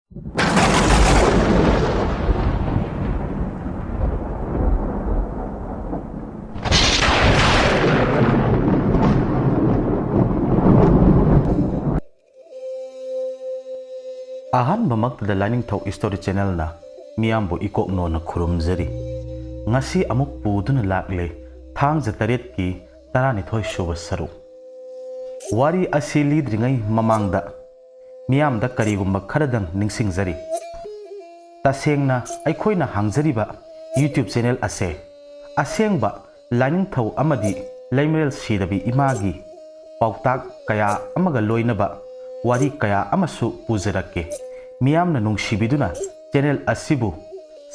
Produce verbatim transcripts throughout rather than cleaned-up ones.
ꯑꯍꯥꯟꯕꯃꯛꯇꯗ ꯂꯥꯏꯅꯤꯡꯊꯧ Story Channelꯅ ꯃꯤꯌꯥꯝꯕꯨ ꯏꯀꯣꯛꯅꯣꯅ ꯈꯨꯔꯨꯝꯖꯔꯤ꯫ ꯉꯁꯤ ꯑꯃꯨꯛ ꯄꯨꯗꯨꯅ ꯂꯥꯛꯂꯦ ꯊꯥꯡꯖ ꯇꯔꯦꯠꯀꯤ ꯇꯔꯥꯅꯤꯊꯣꯏ ꯁꯨꯕ ꯁꯔꯨꯛ꯫ ꯋꯥꯔꯤ ꯑꯁꯤ ꯂꯤꯗ꯭ꯔꯤꯉꯩ ꯃꯃꯥꯡꯗ ꯃꯤꯌꯥꯝꯗ ꯀꯔꯤꯒꯨꯝꯕ ꯈꯔꯗꯪ ꯅꯤꯡꯁꯤꯡꯖꯔꯤ꯫ ꯇꯁꯦꯡꯅ ꯑꯩꯈꯣꯏꯅ ꯍꯥꯡꯖꯔꯤꯕ YouTube channel ꯑꯁꯦ ꯑꯁꯦꯡꯕ ꯂꯥꯏꯅꯤꯡꯊꯧ ꯑꯃꯗꯤ ꯂꯩꯃꯔꯦꯜ ꯁꯤꯗꯕꯤ ꯏꯃꯥꯒꯤ ꯄꯥꯎꯇꯥꯛ ꯀꯌꯥ ꯑꯃꯒ ꯂꯣꯏꯅꯕ ꯋꯥꯔꯤ ꯀꯌꯥ ꯑꯃꯁꯨ ꯄꯨꯖꯔꯛꯀꯦ꯫ ꯃꯤꯌꯥꯝꯅ ꯅꯨꯡꯁꯤꯕꯤꯗꯨꯅ channel ꯑꯁꯤꯕꯨ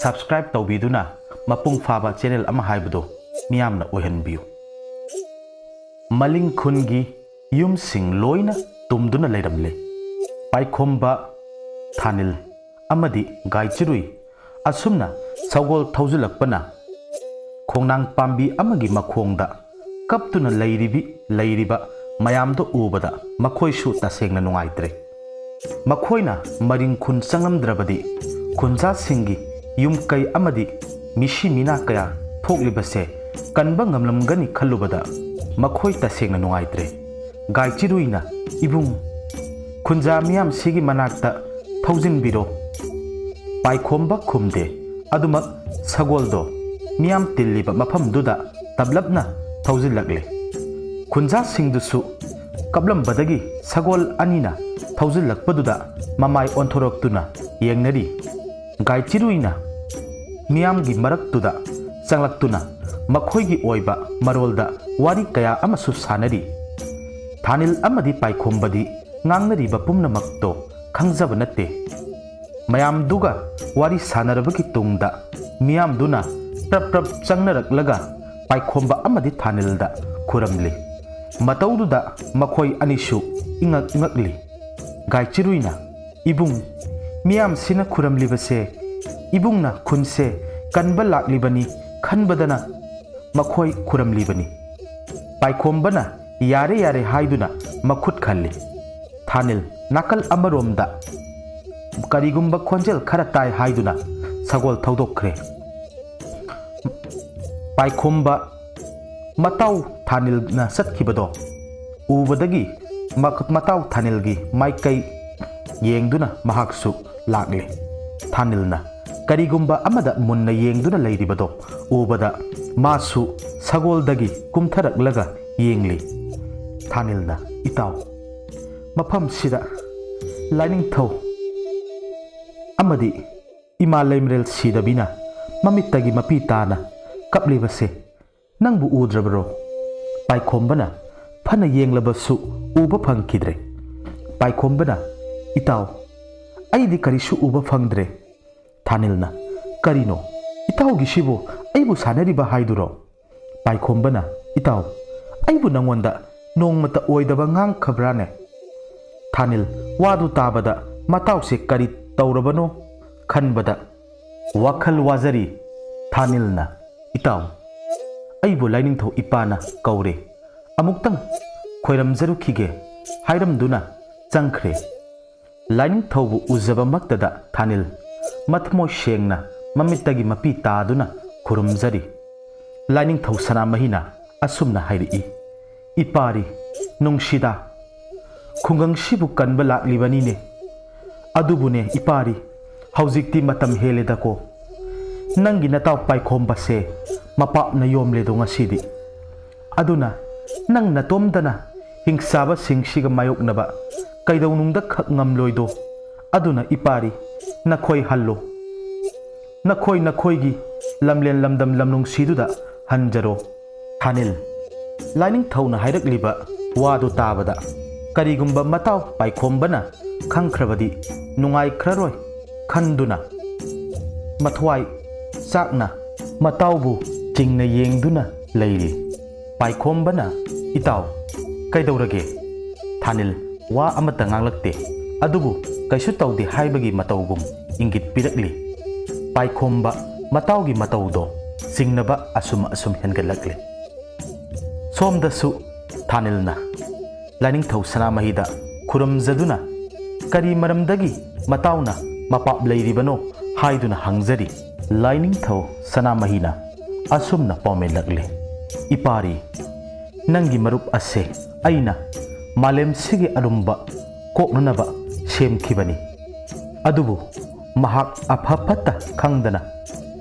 subscribe ꯇꯧꯕꯤꯗꯨꯅ ꯃꯄꯨꯡ ꯐꯥꯕ channel ꯑꯃ ꯍꯥꯏꯕꯗꯨ ꯃꯤꯌꯥꯝꯅ ꯑꯣꯏꯍꯟꯕꯤꯌꯨ꯫ ꯃꯂꯤꯡ ꯈꯨꯟꯒꯤ ꯌꯨꯝꯁꯤꯡ ꯂꯣꯏꯅ ꯇꯨꯝꯗꯨꯅ ꯂꯩꯔꯝꯂꯦ꯫ ꯄꯥꯏꯈꯣꯝꯕ, ꯊꯥꯅꯤꯜ ꯑꯃꯗꯤ ꯒꯥꯏꯆꯤꯔꯨꯏ ꯑꯁꯨꯝꯅ ꯁꯒꯣꯜ ꯊꯧꯖꯤꯜꯂꯛꯄꯅ ꯈꯣꯡꯅꯥꯡ ꯄꯥꯝꯕꯤ ꯑꯃꯒꯤ ꯃꯈꯣꯡꯗ ꯀꯞꯇꯨꯅ ꯂꯩꯔꯤꯕꯤ, ꯂꯩꯔꯤꯕ ꯃꯌꯥꯝꯗꯨ ꯎꯕꯗ ꯃꯈꯣꯏꯁꯨ ꯇꯁꯦꯡꯅ ꯅꯨꯡꯉꯥꯏꯇ꯭ꯔꯦ꯫ ꯃꯈꯣꯏꯅ ꯃꯔꯤꯡ ꯈꯨꯟ ꯆꯪꯂꯝꯗ꯭ꯔꯕꯗꯤ ꯈꯨꯟꯖꯥꯁꯤꯡꯒꯤ ꯌꯨꯝ ꯀꯩ ꯑꯃꯗꯤ ꯃꯤꯁꯤ ꯃꯤꯅꯥ ꯀꯌꯥ ꯊꯣꯛꯂꯤꯕꯁꯦ ꯀꯟꯕ ꯉꯝꯂꯝꯒꯅꯤ ꯈꯜꯂꯨꯕꯗ ꯃꯈꯣꯏ ꯇꯁꯦꯡꯅ ꯅꯨꯡꯉꯥꯏꯇ꯭ꯔꯦ꯫ ꯒꯥꯏꯆꯤꯔꯨꯏꯅ, "ꯏꯕꯨꯡ, ꯈꯨꯟꯖꯥ ꯃꯤꯌꯥꯝꯁꯤꯒꯤ ꯃꯅꯥꯛꯇ ꯊꯧꯖꯤꯟꯕꯤꯔꯣ꯫" ꯄꯥꯏꯈꯣꯝꯕ ꯈꯨꯝꯗꯦ꯫ ꯑꯗꯨꯃꯛ ꯁꯒꯣꯜꯗꯣ ꯃꯤꯌꯥꯝ ꯇꯤꯜꯂꯤꯕ ꯃꯐꯝꯗꯨꯗ ꯇꯞꯂꯞꯅ ꯊꯧꯖꯤꯜꯂꯛꯂꯦ꯫ ꯈꯨꯟꯖꯥꯁꯤꯡꯗꯨꯁꯨ ꯀꯞꯂꯝꯕꯗꯒꯤ ꯁꯒꯣꯜ ꯑꯅꯤꯅ ꯊꯧꯖꯤꯜꯂꯛꯄꯗꯨꯗ ꯃꯃꯥꯏ ꯑꯣꯟꯊꯣꯔꯛꯇꯨꯅ ꯌꯦꯡꯅꯔꯤ꯫ ꯒꯥꯏꯆꯤꯔꯨꯏꯅ ꯃꯤꯌꯥꯝꯒꯤ ꯃꯔꯛꯇꯨꯗ ꯆꯪꯂꯛꯇꯨꯅ ꯃꯈꯣꯏꯒꯤ ꯑꯣꯏꯕ ꯃꯔꯣꯜꯗ ꯋꯥꯔꯤ ꯀꯌꯥ ꯑꯃꯁꯨ ꯁꯥꯅꯔꯤ꯫ ꯊꯥꯅꯤꯜ ꯑꯃꯗꯤ ꯄꯥꯏꯈꯣꯝꯕꯗꯤ ꯉꯥꯡꯅꯔꯤꯕ ꯄꯨꯝꯅꯃꯛꯇꯣ ꯈꯪꯖꯕ ꯅꯠꯇꯦ꯫ ꯃꯌꯥꯝꯗꯨꯒ ꯋꯥꯔꯤ ꯁꯥꯟꯅꯔꯕꯒꯤ ꯇꯨꯡꯗ ꯃꯤꯌꯥꯝꯗꯨꯅ ꯄ꯭ꯔꯞ ꯄ꯭ꯔꯞ ꯆꯪꯅꯔꯛꯂꯒ ꯄꯥꯏꯈꯣꯝꯕ ꯑꯃꯗꯤ ꯊꯥꯅꯤꯜꯗ ꯈꯨꯔꯝꯂꯤ꯫ ꯃꯇꯧꯗꯨꯗ ꯃꯈꯣꯏ ꯑꯅꯤꯁꯨ ꯏꯉꯛ ꯉꯛꯂꯤ꯫ ꯒꯥꯏꯆꯤꯔꯨꯏꯅ, "ꯏꯕꯨꯡ, ꯃꯤꯌꯥꯝꯁꯤꯅ ꯈꯨꯔꯝꯂꯤꯕꯁꯦ ꯏꯕꯨꯡꯅ ꯈꯨꯟꯁꯦ ꯀꯟꯕ ꯂꯥꯛꯂꯤꯕꯅꯤ ꯈꯟꯕꯗꯅ ꯃꯈꯣꯏ ꯈꯨꯔꯝꯂꯤꯕꯅꯤ꯫" ꯄꯥꯏꯈꯣꯝꯕꯅ ꯌꯥꯔꯦ ꯌꯥꯔꯦ ꯍꯥꯏꯗꯨꯅ ꯃꯈꯨꯠ ꯈꯜꯂꯤ꯫ ꯊꯥꯅꯤꯜ ꯅꯥꯀꯜ ꯑꯃꯔꯣꯝꯗ ꯀꯔꯤꯒꯨꯝꯕ ꯈꯣꯟꯖꯦꯜ ꯈꯔ ꯇꯥꯏ ꯍꯥꯏꯗꯨꯅ ꯁꯒꯣꯜ ꯊꯧꯗꯣꯛꯈ꯭ꯔꯦ꯫ ꯄꯥꯏꯈꯣꯝꯕ ꯃꯇꯥꯎ ꯊꯥꯅꯤꯜꯅ ꯆꯠꯈꯤꯕꯗꯣ ꯎꯕꯗꯒꯤ ꯃ-, ꯃꯇꯥꯎ ꯊꯥꯅꯤꯜꯒꯤ ꯃꯥꯏꯀꯩ ꯌꯦꯡꯗꯨꯅ ꯃꯍꯥꯛꯁꯨ ꯂꯥꯛꯂꯦ꯫ ꯊꯥꯅꯤꯜꯅ ꯀꯔꯤꯒꯨꯝꯕ ꯑꯃꯗ ꯃꯨꯟꯅ ꯌꯦꯡꯗꯨꯅ ꯂꯩꯔꯤꯕꯗꯣ ꯎꯕꯗ ꯃꯥꯁꯨ ꯁꯒꯣꯜꯗꯒꯤ ꯀꯨꯝꯊꯔꯛꯂꯒ ꯌꯦꯡꯂꯤ꯫ ꯊꯥꯅꯤꯜꯅ, "ꯏꯇꯥꯎ, ꯃꯐꯝꯁꯤꯗ ꯂꯥꯏꯅꯤꯡꯊꯧ ꯑꯃꯗꯤ ꯏꯃꯥ ꯂꯩꯃꯔꯦꯜ ꯁꯤꯗꯕꯤꯅ ꯃꯃꯤꯠꯇꯒꯤ ꯃꯄꯤ ꯇꯥꯅ ꯀꯞꯂꯤꯕꯁꯦ ꯅꯪꯕꯨ ꯎꯗ꯭ꯔꯕꯔꯣ?" ꯄꯥꯏꯈꯣꯝꯕꯅ ꯐꯅ ꯌꯦꯡꯂꯕꯁꯨ ꯎꯕ ꯐꯪꯈꯤꯗ꯭ꯔꯦ꯫ ꯄꯥꯏꯈꯣꯝꯕꯅ, "ꯏꯇꯥꯎ, ꯑꯩꯗꯤ ꯀꯔꯤꯁꯨ ꯎꯕ ꯐꯪꯗ꯭ꯔꯦ꯫" ꯊꯥꯅꯤꯜꯅ, "ꯀꯔꯤꯅꯣ? ꯏꯇꯥꯎꯒꯤꯁꯤꯕꯨ ꯑꯩꯕꯨ ꯁꯥꯟꯅꯔꯤꯕ ꯍꯥꯏꯗꯨꯔꯣ?" ꯄꯥꯏꯈꯣꯝꯕꯅ, "ꯏꯇꯥꯎ, ꯑꯩꯕꯨ ꯅꯉꯣꯟꯗ ꯅꯣꯡꯃꯇ ꯑꯣꯏꯗꯕ ꯉꯥꯡꯈꯕ꯭ꯔꯥꯅꯦ?" ꯊꯥꯅꯤꯜ ꯋꯥꯗꯨ ꯇꯥꯕꯗ ꯃꯇꯥꯎꯁꯦ ꯀꯔꯤ ꯇꯧꯔꯕꯅꯣ ꯈꯟꯕꯗ ꯋꯥꯈꯜ ꯋꯥꯖꯔꯤ꯫ ꯊꯥꯅꯤꯜꯅ, "ꯏꯇꯥꯎ, ꯑꯩꯕꯨ ꯂꯥꯏꯅꯤꯡꯊꯧ ꯏꯄꯥꯅ ꯀꯧꯔꯦ, ꯑꯃꯨꯛꯇꯪ ꯈꯣꯏꯔꯝꯖꯔꯨꯈꯤꯒꯦ" ꯍꯥꯏꯔꯝꯗꯨꯅ ꯆꯪꯈ꯭ꯔꯦ꯫ ꯂꯥꯏꯅꯤꯡꯊꯧꯕꯨ ꯎꯖꯕꯃꯛꯇꯗ ꯊꯥꯅꯤꯜ ꯃꯊꯃꯣꯏ ꯁꯦꯡꯅ ꯃꯃꯤꯠꯇꯒꯤ ꯃꯄꯤ ꯇꯥꯗꯨꯅ ꯈꯨꯔꯨꯝꯖꯔꯤ꯫ ꯂꯥꯏꯅꯤꯡꯊꯧ ꯁꯅꯥꯃꯍꯤꯅ ꯑꯁꯨꯝꯅ ꯍꯥꯏꯔꯛꯏ, "ꯏꯄꯥꯔꯤ, ꯅꯨꯡꯁꯤꯗꯥ, ꯈꯨꯡꯒꯪꯁꯤꯕꯨ ꯀꯟꯕ ꯂꯥꯛꯂꯤꯕꯅꯤꯅꯦ꯫ ꯑꯗꯨꯕꯨꯅꯦ ꯏꯄꯥꯔꯤ, ꯍꯧꯖꯤꯛꯇꯤ ꯃꯇꯝ ꯍꯦꯜꯂꯦꯗꯀꯣ꯫ ꯅꯪꯒꯤ ꯅꯇꯥꯎ ꯄꯥꯏꯈꯣꯝꯕꯁꯦ ꯃꯄꯥꯞꯅ ꯌꯣꯝꯂꯦꯗꯣ ꯉꯁꯤꯗꯤ꯫ ꯑꯗꯨꯅ ꯅꯪ ꯅꯇꯣꯝꯗꯅ ꯍꯤꯡꯆꯥꯕꯁꯤꯡꯁꯤꯒ ꯃꯥꯌꯣꯛꯅꯕ ꯀꯩꯗꯧꯅꯨꯡꯗ ꯈꯛ ꯉꯝꯂꯣꯏꯗꯣ꯫ ꯑꯗꯨꯅ ꯏꯄꯥꯔꯤ, ꯅꯈꯣꯏ ꯍꯜꯂꯣ꯫ ꯅꯈꯣꯏ ꯅꯈꯣꯏꯒꯤ ꯂꯝꯂꯦꯟ ꯂꯝꯗꯝ ꯂꯝꯂꯣꯡꯁꯤꯗꯨꯗ ꯍꯟꯖꯔꯣ꯫" ꯊꯥꯅꯤꯜ ꯂꯥꯏꯅꯤꯡꯊꯧꯅ ꯍꯥꯏꯔꯛꯂꯤꯕ ꯋꯥꯗꯨ ꯇꯥꯕꯗ ꯀꯔꯤꯒꯨꯝꯕ ꯃꯇꯥꯎ ꯄꯥꯏꯈꯣꯝꯕꯅ ꯈꯪꯈ꯭ꯔꯕꯗꯤ ꯅꯨꯡꯉꯥꯏꯈ꯭ꯔꯔꯣꯏ ꯈꯟꯗꯨꯅ ꯃꯊ꯭ꯋꯥꯏ ꯆꯥꯛꯅ ꯃꯇꯥꯎꯕꯨ ꯆꯤꯡꯅ ꯌꯦꯡꯗꯨꯅ ꯂꯩꯔꯤ꯫ ꯄꯥꯏꯈꯣꯝꯕꯅ, "ꯏꯇꯥꯎ, ꯀꯩꯗꯧꯔꯒꯦ?" ꯊꯥꯅꯤꯜ ꯋꯥ ꯑꯃꯠꯇ ꯉꯥꯡꯂꯛꯇꯦ, ꯑꯗꯨꯕꯨ ꯀꯩꯁꯨ ꯇꯧꯗꯦ ꯍꯥꯏꯕꯒꯤ ꯃꯇꯧꯒꯨꯝ ꯏꯪꯒꯤꯠ ꯄꯤꯔꯛꯂꯤ꯫ ꯄꯥꯏꯈꯣꯝꯕ ꯃꯇꯥꯎꯒꯤ ꯃꯇꯧꯗꯣ ꯆꯤꯡꯅꯕ ꯑꯁꯨꯝ ꯑꯁꯨꯝ ꯍꯦꯟꯒꯠꯂꯛꯂꯤ꯫ ꯁꯣꯝꯗꯁꯨ ꯊꯥꯅꯤꯜꯅ ꯂꯥꯏꯅꯤꯡꯊꯧ ꯁꯅꯥꯃꯍꯤꯗ ꯈꯨꯔꯨꯝꯖꯗꯨꯅ ꯀꯔꯤ ꯃꯔꯝꯗꯒꯤ ꯃꯇꯥꯎꯅ ꯃꯄꯥꯞ ꯂꯩꯔꯤꯕꯅꯣ ꯍꯥꯏꯗꯨꯅ ꯍꯪꯖꯔꯤ꯫ ꯂꯥꯏꯅꯤꯡꯊꯧ ꯁꯅꯥꯃꯍꯤꯅ ꯑꯁꯨꯝꯅ ꯄꯥꯎꯃꯤꯜꯂꯛꯂꯤ, ꯏꯄꯥꯔꯤ, ꯅꯪꯒꯤ ꯃꯔꯨꯞ ꯑꯁꯦ ꯑꯩꯅ ꯃꯥꯂꯦꯝꯁꯤꯒꯤ ꯑꯔꯨꯝꯕ ꯀꯣꯛꯅꯅꯕ ꯁꯦꯝꯈꯤꯕꯅꯤ꯫ ꯑꯗꯨꯕꯨ ꯃꯍꯥꯛ ꯑꯐ ꯐꯠꯇ ꯈꯪꯗꯅ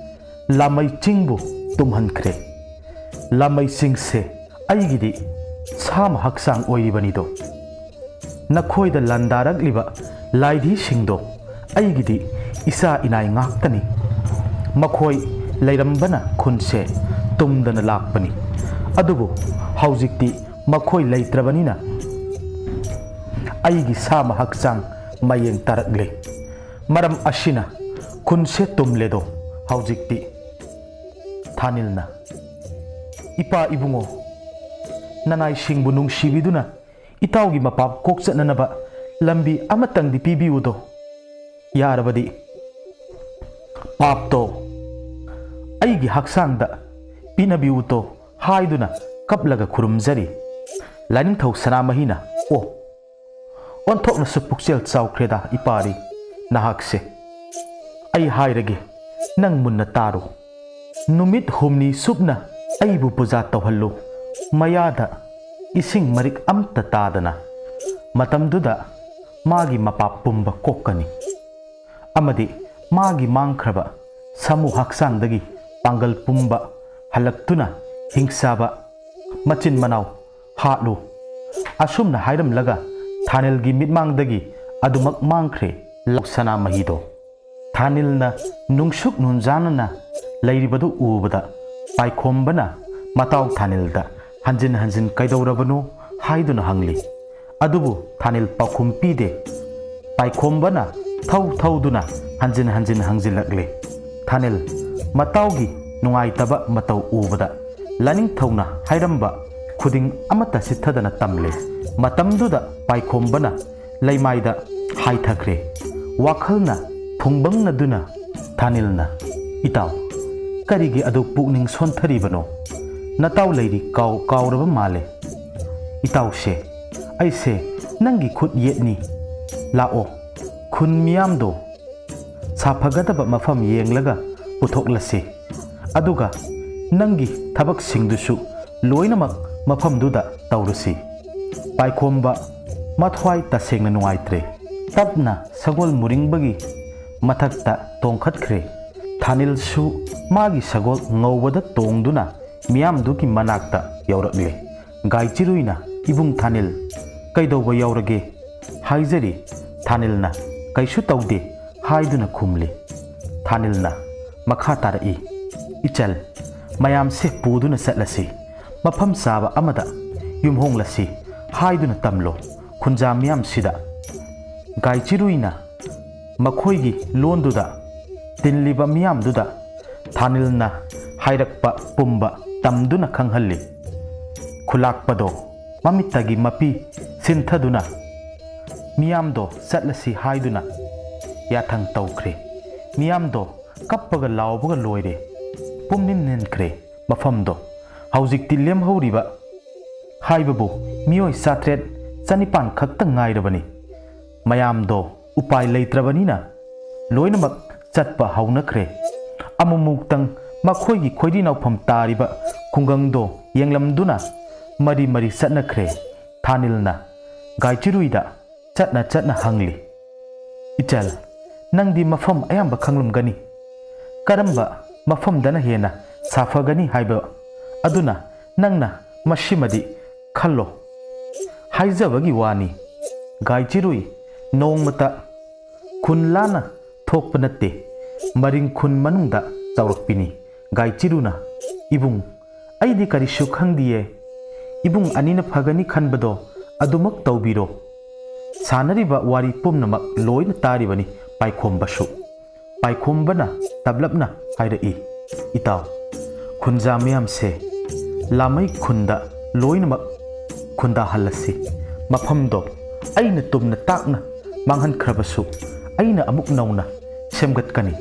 ꯂꯥꯃꯩ ꯆꯤꯡꯕꯨ ꯇꯨꯝꯍꯟꯈ꯭ꯔꯦ꯫ ꯂꯥꯃꯩ ꯆꯤꯡꯁꯦ ꯑꯩꯒꯤꯗꯤ ꯁꯥꯃ ꯍꯛꯆꯥꯡ ꯑꯣꯏꯔꯤꯕꯅꯤꯗꯣ꯫ ꯅꯈꯣꯏꯗ ꯂꯥꯟꯗꯥꯔꯛꯂꯤꯕ ꯂꯥꯏꯙꯤꯁꯤꯡꯗꯣ ꯑꯩꯒꯤꯗꯤ ꯏꯆꯥ ꯏꯅꯥꯏ ꯉꯥꯛꯇꯅꯤ꯫ ꯃꯈꯣꯏ ꯂꯩꯔꯝꯕꯅ ꯈꯨꯟꯁꯦ ꯇꯨꯝꯗꯅ ꯂꯥꯛꯄꯅꯤ꯫ ꯑꯗꯨꯕꯨ ꯍꯧꯖꯤꯛꯇꯤ ꯃꯈꯣꯏ ꯂꯩꯇ꯭ꯔꯕꯅꯤꯅ ꯑꯩꯒꯤ ꯁꯥꯃ ꯍꯛꯆꯥꯡ ꯃꯌꯦꯡ ꯇꯥꯔꯛꯂꯦ꯫ ꯃꯔꯝ ꯑꯁꯤꯅ ꯈꯨꯟꯁꯦ ꯇꯨꯝꯂꯦꯗꯣ ꯍꯧꯖꯤꯛꯇꯤ꯫ ꯊꯥꯅꯤꯜꯅ, ꯏꯄꯥ ꯏꯕꯨꯡꯉꯣ, ꯅꯅꯥꯏꯁꯤꯡꯕꯨ ꯅꯨꯡꯁꯤꯕꯤꯗꯨꯅ ꯏꯇꯥꯎꯒꯤ ꯃꯄꯥꯞ ꯀꯣꯛ ꯆꯠꯅꯅꯕ ꯂꯝꯕꯤ ꯑꯃꯇꯪꯗꯤ ꯄꯤꯕꯤꯌꯨꯗꯣ꯫ ꯌꯥꯔꯕꯗꯤ ꯄꯥꯞꯇꯣ ꯑꯩꯒꯤ ꯍꯛꯆꯥꯡꯗ ꯄꯤꯅꯕꯤꯌꯨꯇꯣ ꯍꯥꯏꯗꯨꯅ ꯀꯞꯂꯒ ꯈꯨꯔꯨꯝꯖꯔꯤ꯫ ꯂꯥꯏꯅꯤꯡꯊꯧ ꯁꯅꯥꯃꯍꯤꯅ, ꯑꯣ, ꯑꯣꯟꯊꯣꯛꯅꯁꯨ ꯄꯨꯛꯆꯦꯜ ꯆꯥꯎꯈ꯭ꯔꯦꯗ ꯏꯄꯥꯔꯤ ꯅꯍꯥꯛꯁꯦ꯫ ꯑꯩ ꯍꯥꯏꯔꯒꯦ, ꯅꯪ ꯃꯨꯟꯅ ꯇꯥꯔꯣ꯫ ꯅꯨꯃꯤꯠ ꯍꯨꯝꯅꯤ ꯁꯨꯞꯅ ꯑꯩꯕꯨ ꯄꯨꯖꯥ ꯇꯧꯍꯜꯂꯨ꯫ ꯃꯌꯥꯗ ꯏꯁꯤꯡ ꯃꯔꯤꯛ ꯑꯝꯇ ꯇꯥꯗꯅ꯫ ꯃꯇꯝꯗꯨꯗ ꯃꯥꯒꯤ ꯃꯄꯥ ꯄꯨꯝꯕ ꯀꯣꯛꯀꯅꯤ꯫ ꯑꯃꯗꯤ ꯃꯥꯒꯤ ꯃꯥꯡꯈ꯭ꯔꯕ ꯁꯥꯃꯨ ꯍꯛꯆꯥꯡꯗꯒꯤ ꯄꯥꯡꯒꯜ ꯄꯨꯝꯕ ꯍꯜꯂꯛꯇꯨꯅ ꯍꯤꯡꯆꯥꯕ ꯃꯆꯤꯟ ꯃꯅꯥꯎ ꯍꯥꯠꯂꯨ꯫ ꯑꯁꯨꯝꯅ ꯍꯥꯏꯔꯝꯂꯒ ꯊꯥꯅꯤꯜꯒꯤ ꯃꯤꯠꯃꯥꯡꯗꯒꯤ ꯑꯗꯨꯃꯛ ꯃꯥꯡꯈ꯭ꯔꯦ ꯂꯧ ꯁꯅꯥꯃꯍꯤꯗꯣ꯫ ꯊꯥꯅꯤꯜꯅ ꯅꯨꯡꯁꯨꯛ ꯅꯨꯡꯖꯥꯅꯅ ꯂꯩꯔꯤꯕꯗꯨ ꯎꯕꯗ ꯄꯥꯏꯈꯣꯝꯕꯅ ꯃꯇꯥꯎ ꯊꯥꯅꯤꯜꯗ ꯍꯟꯖꯤꯟ ꯍꯟꯖꯤꯟ ꯀꯩꯗꯧꯔꯕꯅꯣ ꯍꯥꯏꯗꯨꯅ ꯍꯪꯂꯤ꯫ ꯑꯗꯨꯕꯨ ꯊꯥꯅꯤꯜ ꯄꯥꯎꯈꯨꯝ ꯄꯤꯗꯦ꯫ ꯄꯥꯏꯈꯣꯝꯕꯅ ꯊꯧ ꯊꯧꯗꯨꯅ ꯍꯟꯖꯤꯟ ꯍꯟꯖꯤꯟ ꯍꯪꯖꯤꯜꯂꯛꯂꯦ꯫ ꯊꯥꯅꯤꯜ ꯃꯇꯥꯎꯒꯤ ꯅꯨꯡꯉꯥꯏꯇꯕ ꯃꯇꯧ ꯎꯕꯗ ꯂꯥꯏꯅꯤꯡꯊꯧꯅ ꯍꯥꯏꯔꯝꯕ ꯈꯨꯗꯤꯡ ꯑꯃꯠꯇ ꯆꯤꯠꯊꯗꯅ ꯇꯝꯂꯦ꯫ ꯃꯇꯝꯗꯨꯗ ꯄꯥꯏꯈꯣꯝꯕꯅ ꯂꯩꯃꯥꯏꯗ ꯍꯥꯏꯊꯈ꯭ꯔꯦ꯫ ꯋꯥꯈꯜꯅ ꯐꯨꯡꯕꯪꯅꯗꯨꯅ ꯊꯥꯅꯤꯜꯅ, "ꯏꯇꯥꯎ, ꯀꯔꯤꯒꯤ ꯑꯗꯨ ꯄꯨꯛꯅꯤꯡ ꯁꯣꯟꯊꯔꯤꯕꯅꯣ? ꯅꯇꯥꯎ ꯂꯩꯔꯤ ꯀꯥꯎ-, ꯀꯥꯎꯔꯕ ꯃꯥꯜꯂꯦ꯫ ꯏꯇꯥꯎꯁꯦ, ꯑꯩꯁꯦ ꯅꯪꯒꯤ ꯈꯨꯠ ꯌꯦꯠꯅꯤ꯫ ꯂꯥꯛꯑꯣ, ꯈꯨꯟ ꯃꯤꯌꯥꯝꯗꯣ ꯁꯥꯐꯒꯗꯕ ꯃꯐꯝ ꯌꯦꯡꯂꯒ ꯄꯨꯊꯣꯛꯂꯁꯤ, ꯑꯗꯨꯒ ꯅꯪꯒꯤ ꯊꯕꯛꯁꯤꯡꯗꯨꯁꯨ ꯂꯣꯏꯅꯃꯛ ꯃꯐꯝꯗꯨꯗ ꯇꯧꯔꯁꯤ꯫ ꯄꯥꯏꯈꯣꯝꯕ ꯃꯊ꯭ꯋꯥꯏ ꯇꯁꯦꯡꯅ ꯅꯨꯡꯉꯥꯏꯇ꯭ꯔꯦ꯫ ꯇꯞꯅ ꯁꯒꯣꯜ ꯃꯨꯔꯤꯡꯕꯒꯤ ꯃꯊꯛꯇ ꯇꯣꯡꯈꯠꯈ꯭ꯔꯦ꯫ ꯊꯥꯅꯤꯜꯁꯨ ꯃꯥꯒꯤ ꯁꯒꯣꯜ ꯉꯧꯕꯗ ꯇꯣꯡꯗꯨꯅ ꯃꯤꯌꯥꯝꯗꯨꯒꯤ ꯃꯅꯥꯛꯇ ꯌꯧꯔꯛꯂꯦ꯫ ꯒꯥꯏꯆꯤꯔꯨꯏꯅ, "ꯏꯕꯨꯡ ꯊꯥꯅꯤꯜ, ꯀꯩꯗꯧꯕ ꯌꯥꯎꯔꯒꯦ?" ꯍꯥꯏꯖꯔꯤ꯫ ꯊꯥꯅꯤꯜꯅ, "ꯀꯩꯁꯨ ꯇꯧꯗꯦ" ꯍꯥꯏꯗꯨꯅ ꯈꯨꯝꯂꯤ꯫ ꯊꯥꯅꯤꯜꯅ ꯃꯈꯥ ꯇꯥꯔꯛꯏ, "ꯏꯆꯜ, ꯃꯌꯥꯝꯁꯦ ꯄꯨꯗꯨꯅ ꯆꯠꯂꯁꯤ꯫ ꯃꯐꯝ ꯆꯥꯕ ꯑꯃꯗ ꯌꯨꯝꯍꯣꯡꯂꯁꯤ" ꯍꯥꯏꯗꯨꯅ ꯇꯝꯂꯣ ꯈꯨꯟꯖꯥ ꯃꯤꯌꯥꯝꯁꯤꯗ꯫ ꯒꯥꯏꯆꯤꯔꯨꯏꯅ ꯃꯈꯣꯏꯒꯤ ꯂꯣꯟꯗꯨꯗ ꯇꯤꯜꯂꯤꯕ ꯃꯤꯌꯥꯝꯗꯨꯗ ꯊꯥꯅꯤꯜꯅ ꯍꯥꯏꯔꯛꯄ ꯄꯨꯝꯕ ꯇꯝꯗꯨꯅ ꯈꯪꯍꯜꯂꯤ꯫ ꯈꯨꯂꯥꯛꯄꯗꯣ ꯃꯃꯤꯠꯇꯒꯤ ꯃꯄꯤ ꯁꯤꯟꯊꯗꯨꯅ ꯃꯤꯌꯥꯝꯗꯣ ꯆꯠꯂꯁꯤ ꯍꯥꯏꯗꯨꯅ ꯌꯥꯊꯪ ꯇꯧꯈ꯭ꯔꯦ꯫ ꯃꯤꯌꯥꯝꯗꯣ ꯀꯞꯄꯒ ꯂꯥꯎꯕꯒ ꯂꯣꯏꯔꯦ꯫ ꯄꯨꯝꯅꯤꯟ ꯅꯤꯟꯈ꯭ꯔꯦ ꯃꯐꯝꯗꯣ꯫ ꯍꯧꯖꯤꯛꯇꯤ ꯂꯦꯝꯍꯧꯔꯤꯕ ꯍꯥꯏꯕꯕꯨ ꯃꯤꯑꯣꯏ ꯆꯥꯇ꯭ꯔꯦꯠ ꯆꯅꯤꯄꯥꯟ ꯈꯛꯇ ꯉꯥꯏꯔꯕꯅꯤ꯫ ꯃꯌꯥꯝꯗꯣ ꯎꯄꯥꯏ ꯂꯩꯇ꯭ꯔꯕꯅꯤꯅ ꯂꯣꯏꯅꯃꯛ ꯆꯠꯄ ꯍꯧꯅꯈ꯭ꯔꯦ꯫ ꯑꯃꯨꯛꯃꯨꯛꯇꯪ ꯃꯈꯣꯏꯒꯤ ꯈꯣꯏꯔꯤ ꯅꯥꯎꯐꯝ ꯇꯥꯔꯤꯕ ꯈꯨꯡꯒꯪꯗꯣ ꯌꯦꯡꯂꯝꯗꯨꯅ ꯃꯔꯤ ꯃꯔꯤ ꯆꯠꯅꯈ꯭ꯔꯦ꯫ ꯊꯥꯅꯤꯜꯅ ꯒꯥꯏꯆꯤꯔꯨꯏꯗ ꯆꯠꯅ ꯆꯠꯅ ꯍꯪꯂꯤ, "ꯏꯆꯜ, ꯅꯪꯗꯤ ꯃꯐꯝ ꯑꯌꯥꯝꯕ ꯈꯪꯂꯝꯒꯅꯤ꯫ ꯀꯔꯝꯕ ꯃꯐꯝꯗꯅ ꯍꯦꯟꯅ ꯁꯥꯐꯒꯅꯤ ꯍꯥꯏꯕ ꯑꯗꯨꯅ ꯅꯪꯅ ꯃꯁꯤꯃꯗꯤ ꯈꯜꯂꯣ"꯫ ꯍꯥꯏꯖꯕꯒꯤ ꯋꯥꯅꯤ, ꯒꯥꯏꯆꯤꯔꯨꯏ ꯅꯣꯡꯃꯇ ꯈꯨꯟ ꯂꯥꯟꯅ ꯊꯣꯛꯄ ꯅꯠꯇꯦ꯫ ꯃꯔꯤꯡ ꯈꯨꯟ ꯃꯅꯨꯡꯗ ꯆꯥꯎꯔꯛꯄꯤꯅꯤ꯫ ꯒꯥꯏꯆꯤꯔꯨꯅ, "ꯏꯕꯨꯡ, ꯑꯩꯗꯤ ꯀꯔꯤꯁꯨ ꯈꯪꯗꯤꯌꯦ꯫ ꯏꯕꯨꯡ ꯑꯅꯤꯅ ꯐꯒꯅꯤ ꯈꯟꯕꯗꯣ ꯑꯗꯨꯃꯛ ꯇꯧꯕꯤꯔꯣ"꯫ ꯁꯥꯟꯅꯔꯤꯕ ꯋꯥꯔꯤ ꯄꯨꯝꯅꯃꯛ ꯂꯣꯏꯅ ꯇꯥꯔꯤꯕꯅꯤ ꯄꯥꯏꯈꯣꯝꯕꯁꯨ꯫ ꯄꯥꯏꯈꯣꯝꯕꯅ ꯇꯞꯂꯞꯅ ꯍꯥꯏꯔꯛꯏ, "ꯏꯇꯥꯎ, ꯈꯨꯟꯖꯥ ꯃꯌꯥꯝꯁꯦ ꯂꯥꯃꯩ ꯈꯨꯟꯗ ꯂꯣꯏꯅꯃꯛ ꯈꯨꯟꯗꯥꯍꯜꯂꯁꯤ꯫ ꯃꯐꯝꯗꯣ ꯑꯩꯅ ꯇꯨꯝꯅ ꯇꯥꯛꯅ ꯃꯥꯡꯍꯟꯈ꯭ꯔꯕꯁꯨ ꯑꯩꯅ ꯑꯃꯨꯛ ꯅꯧꯅ ꯁꯦꯝꯒꯠꯀꯅꯤ"꯫